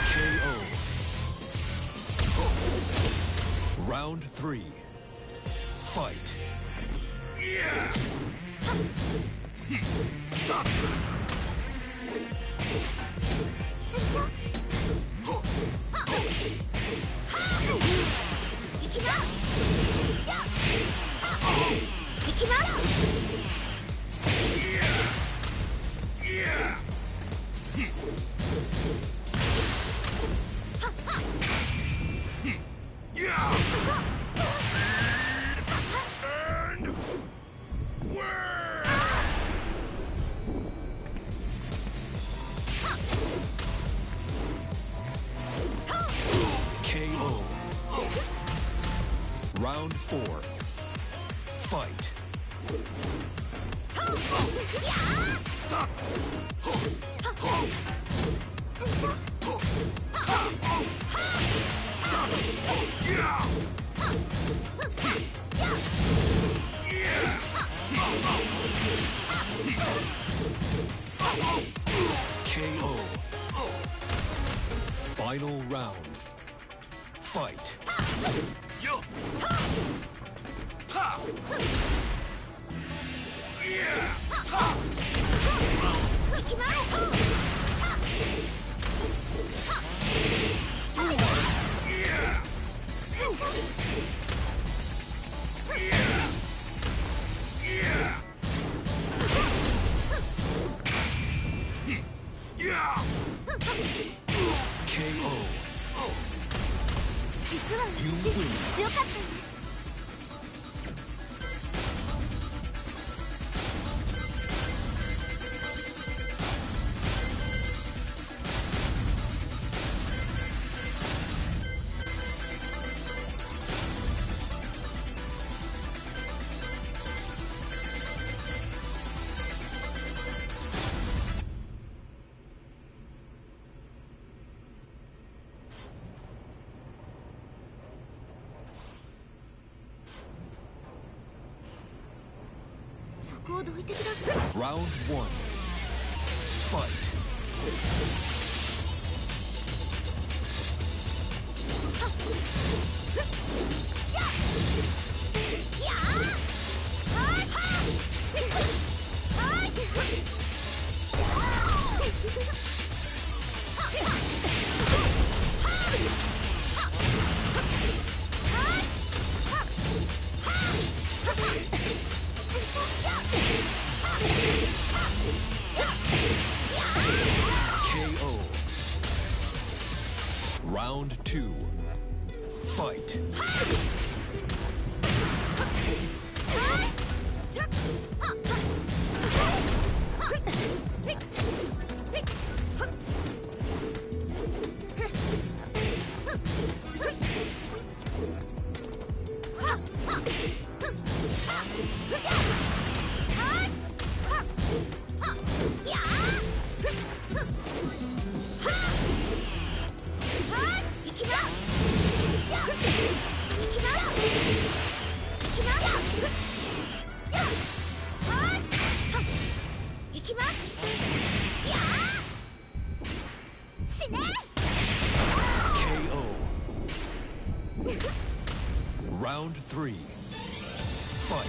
K O. Round three. Fight. K O. Round four. Fight. K O. Final round. Fight. K O. 実は私、強かったんです。 そこをどいてください。 Round one. Fight. K O. Round two. Fight. Round three. Fight.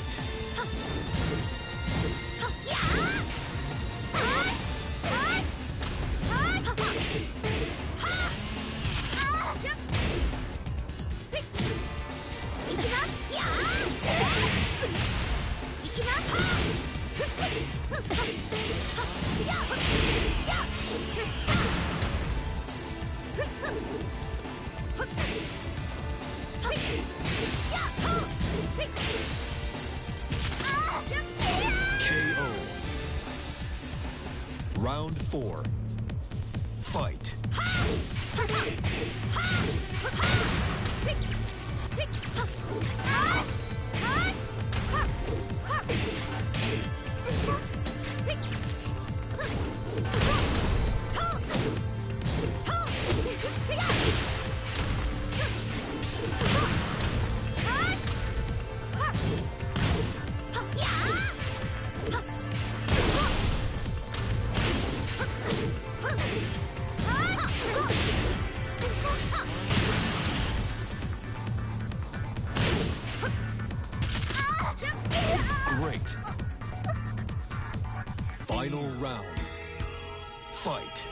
K O. Round four. Fight. Great. Final round. Fight.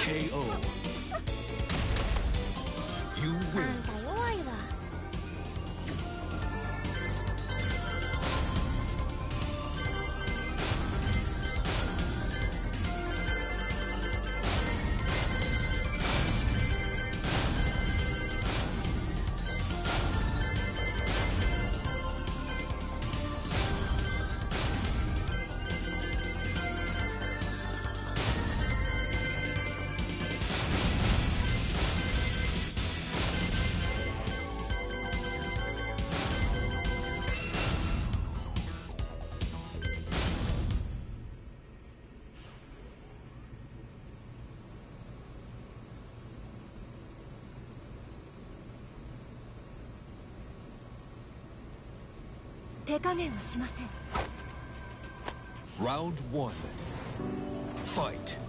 K O. You win. あんた弱いわ。 手加減はしません。 Round one. Fight.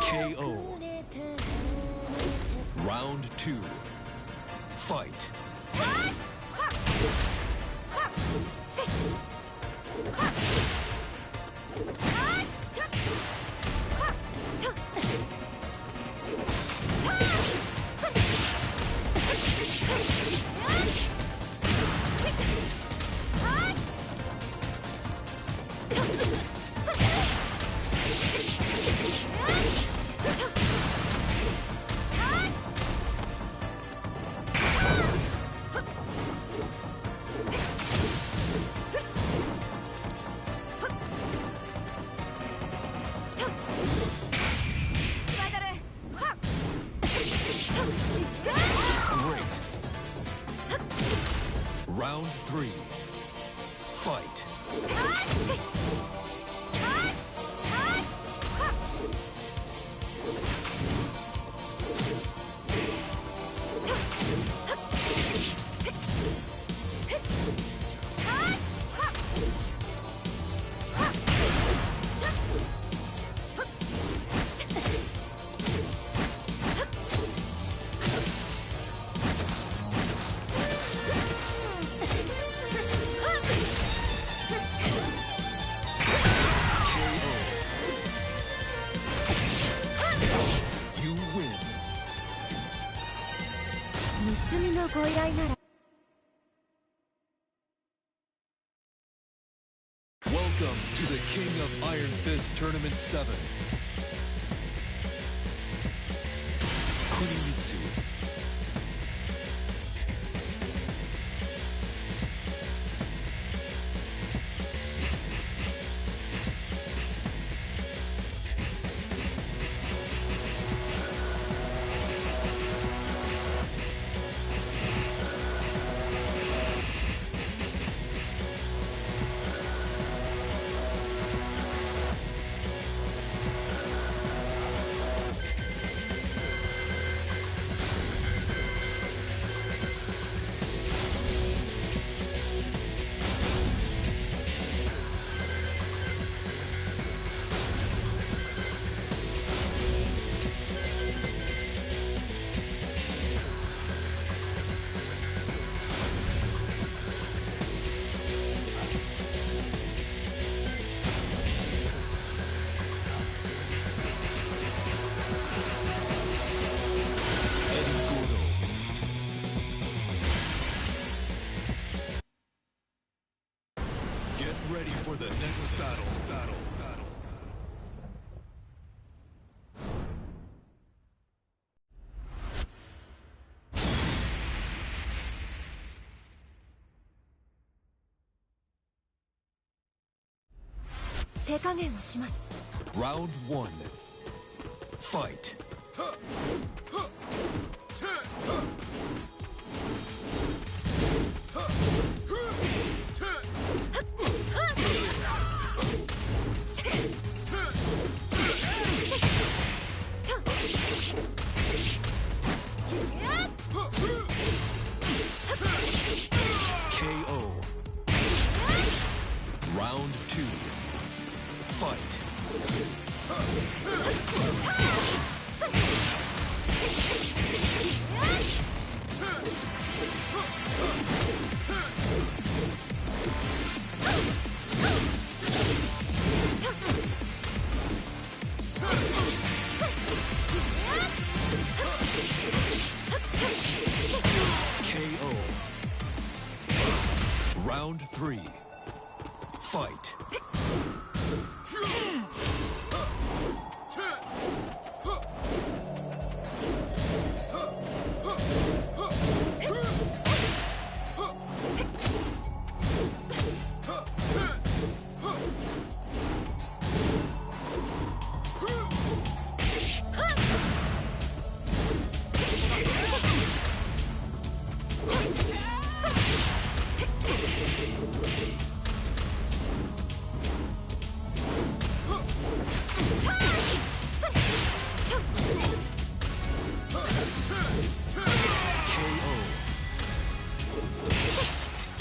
K O. Round two. Fight. Great. Round three. Fight. To the King of Iron Fist Tournament seven, Kunimitsu. Get ready for the next battle. Battle. Battle. 手加減をします。 Round one. Fight. K O. Round two. Fight. K O. Round three. Fight. K O.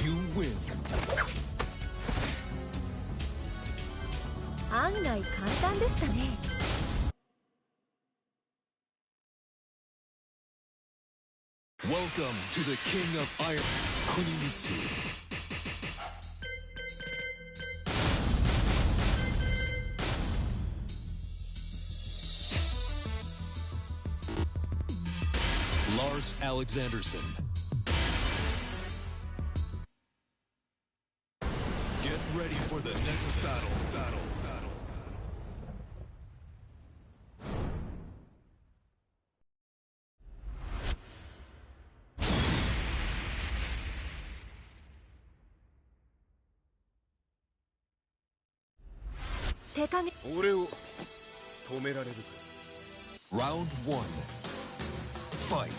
You win. 案外簡単でしたね。 Welcome to the King of Iron, Kunimitsu. Lars Alexanderson. Get ready for the next battle. Battle. Battle. 手加減。俺を止められるか？ Round one. Fight.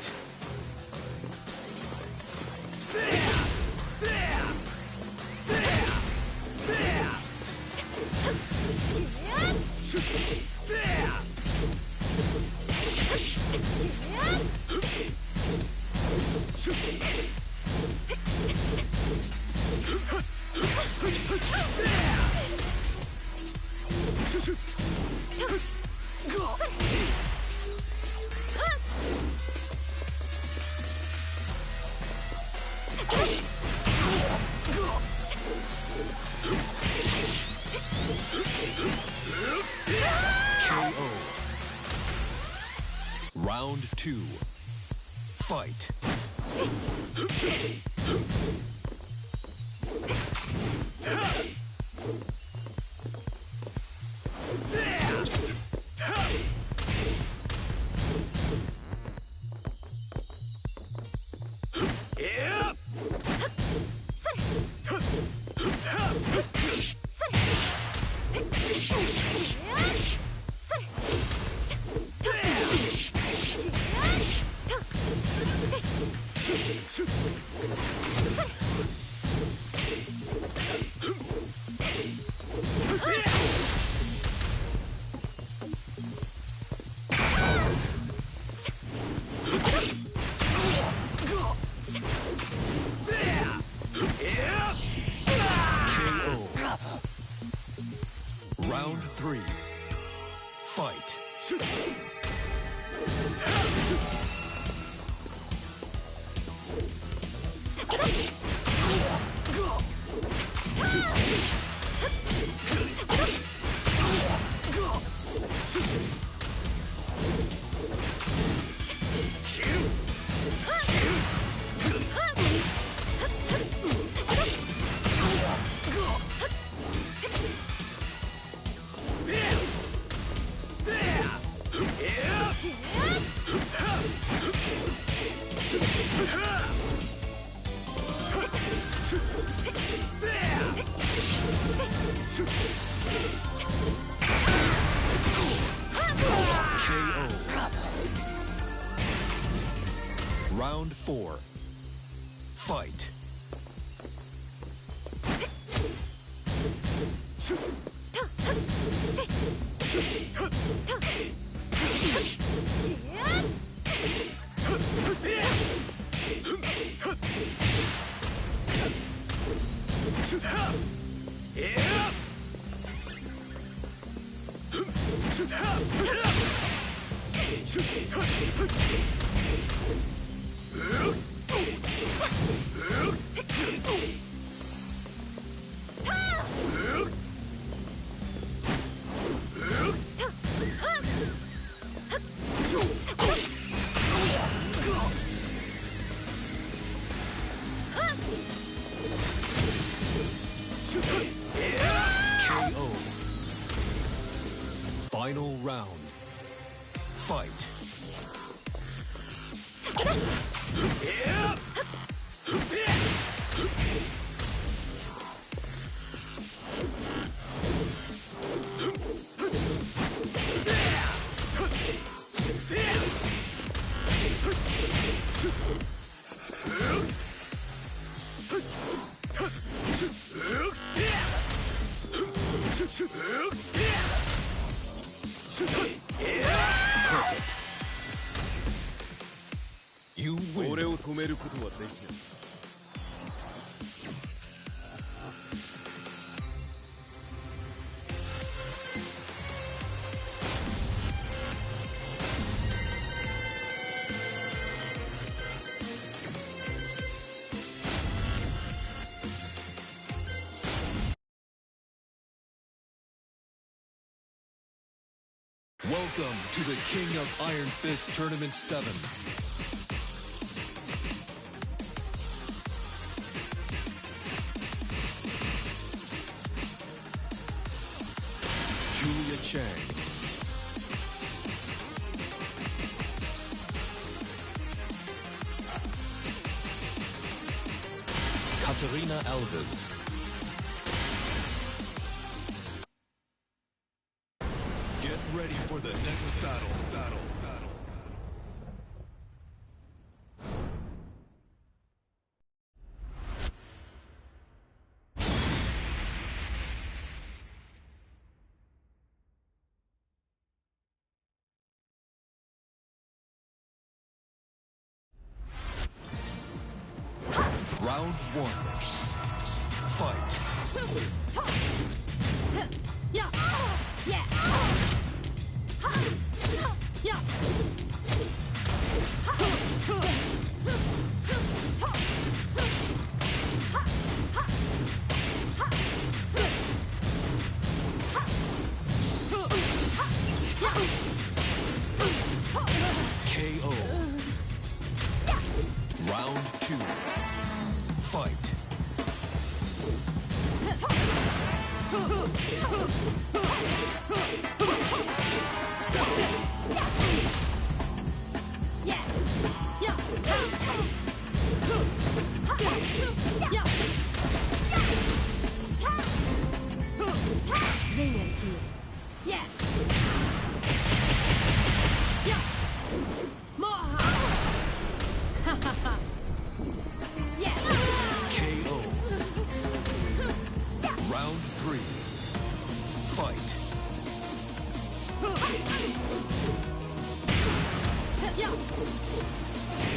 K O. Round two. Fight. K O. Round four. Fight. K O. Final round. Fight. Perfect. You win. 俺を止めることはできない。 Welcome to the King of Iron Fist Tournament seven. Julia Chang. Katarina Alves. Get ready for the next battle. Battle. Battle. Round one. Fight. K O. Round two. Fight. K O. Round three. Fight. K O.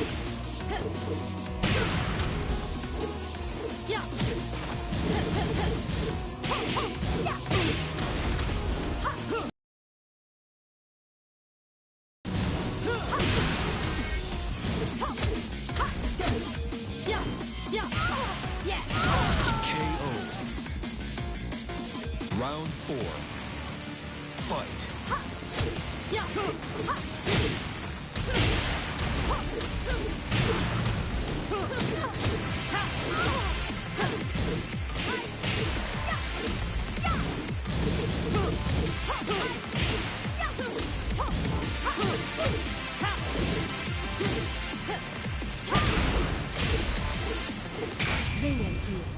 Round four. Fight. They are here.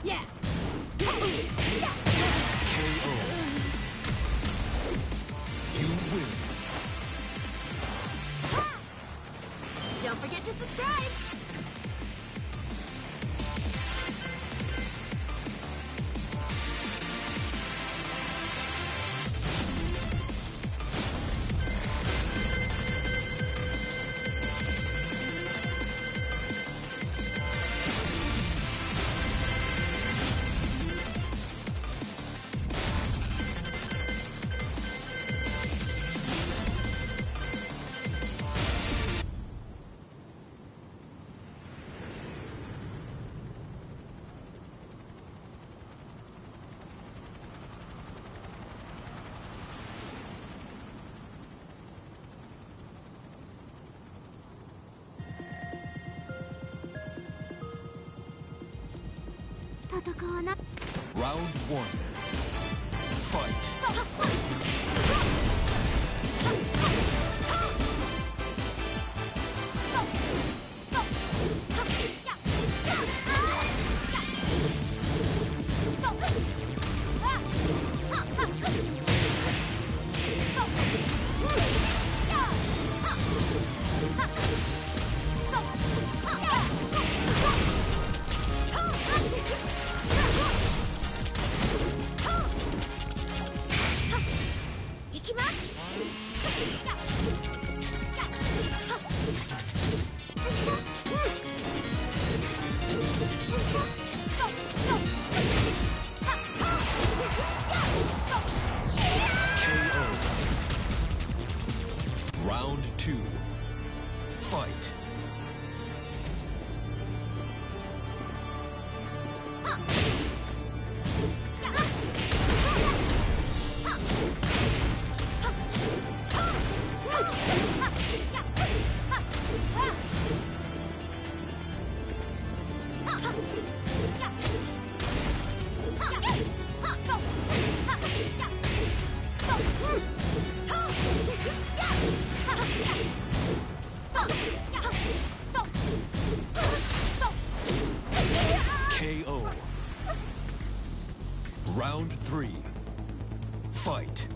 Yeah. K O. You win. Don't forget to subscribe. Round one. Fight. K O. Round two. Fight. K O. Round three. Fight.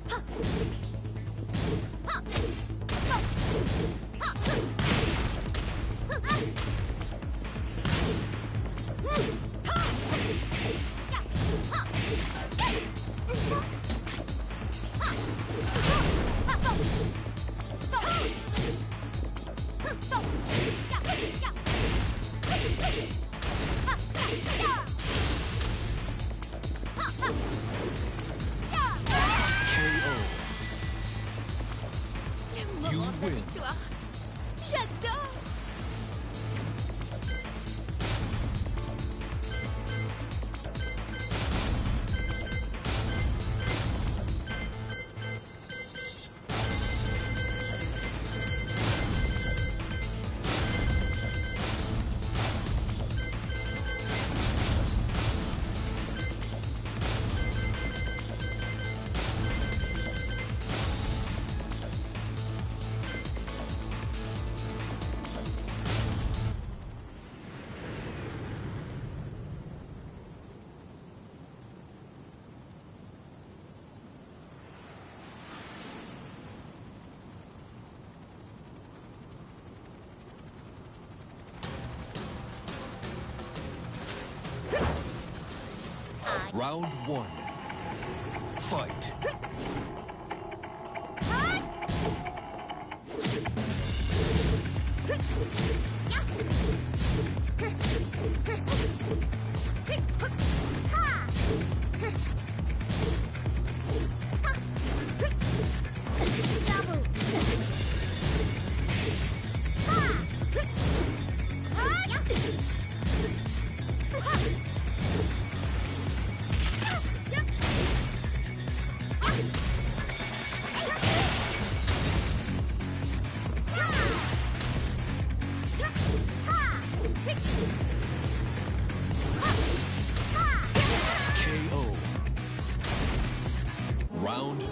You win. J'adore. Round one. Fight.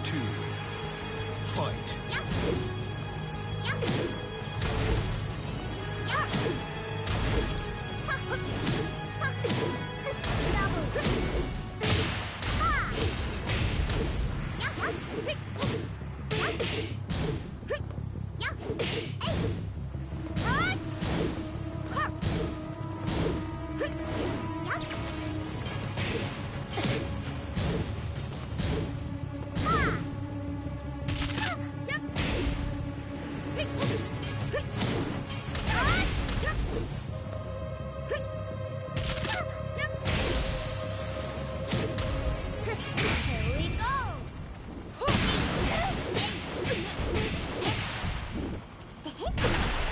Two. Fight.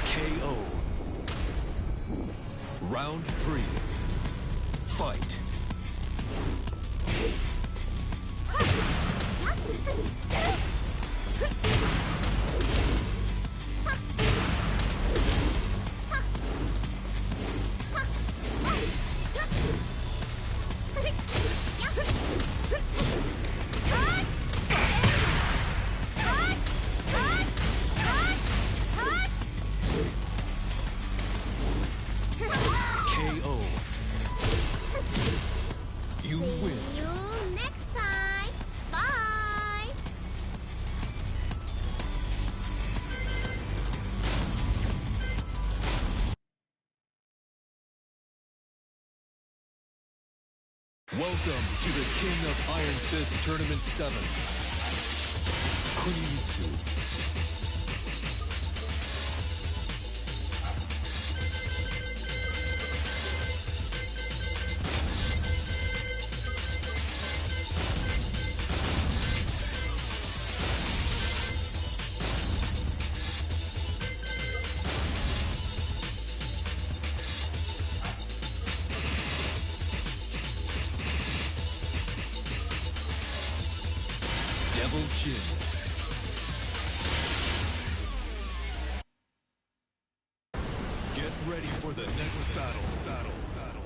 K O. Round three. Fight. K O. You win. See you next time. Bye. Welcome to the King of Iron Fist Tournament seven, Kunimitsu. Devil Jin. Get ready for the next battle. Battle. Battle.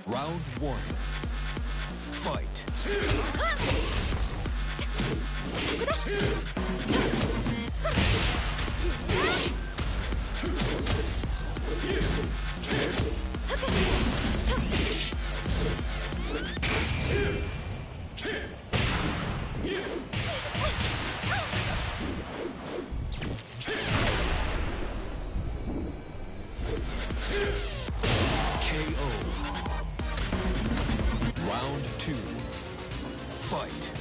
Round one. Fight. K O. Round two. Fight.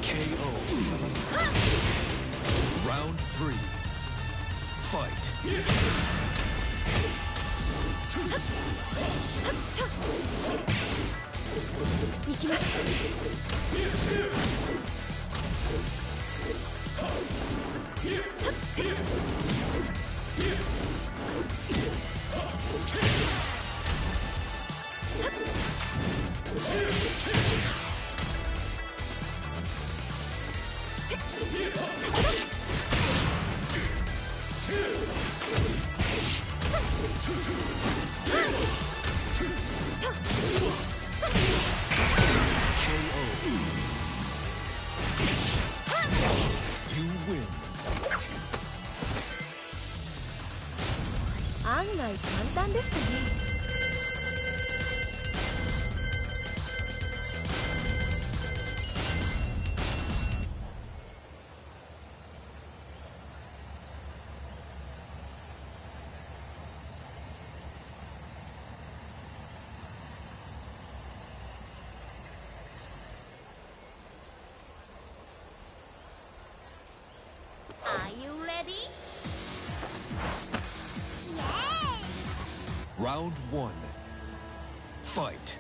K O. Round three. Fight. いきます。 You win. 案外簡単でしたね。Round one. Fight.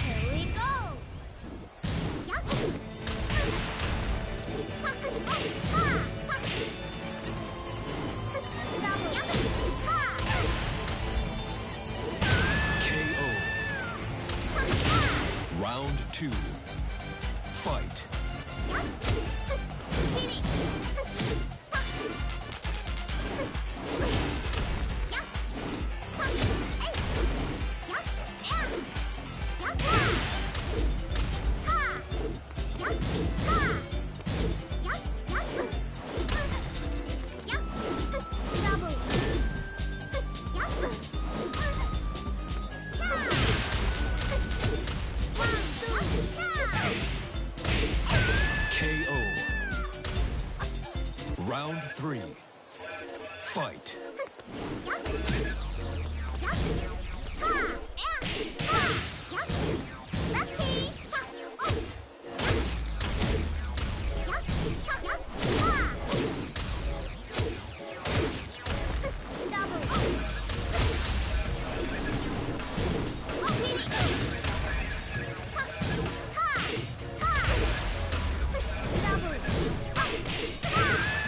Here we go. K O. Round two. Fight. Finish. K O. Round three. Fight.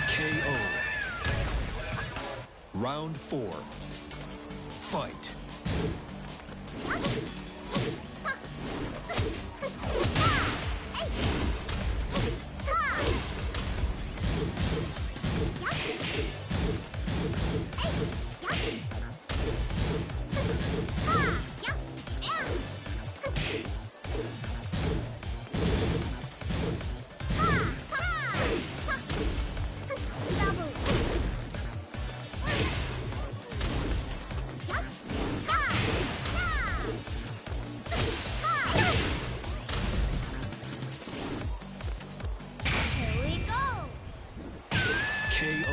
K O. Round four. Fight. Here we go. K O.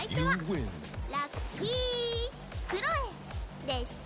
You win. ラッキークロエでした。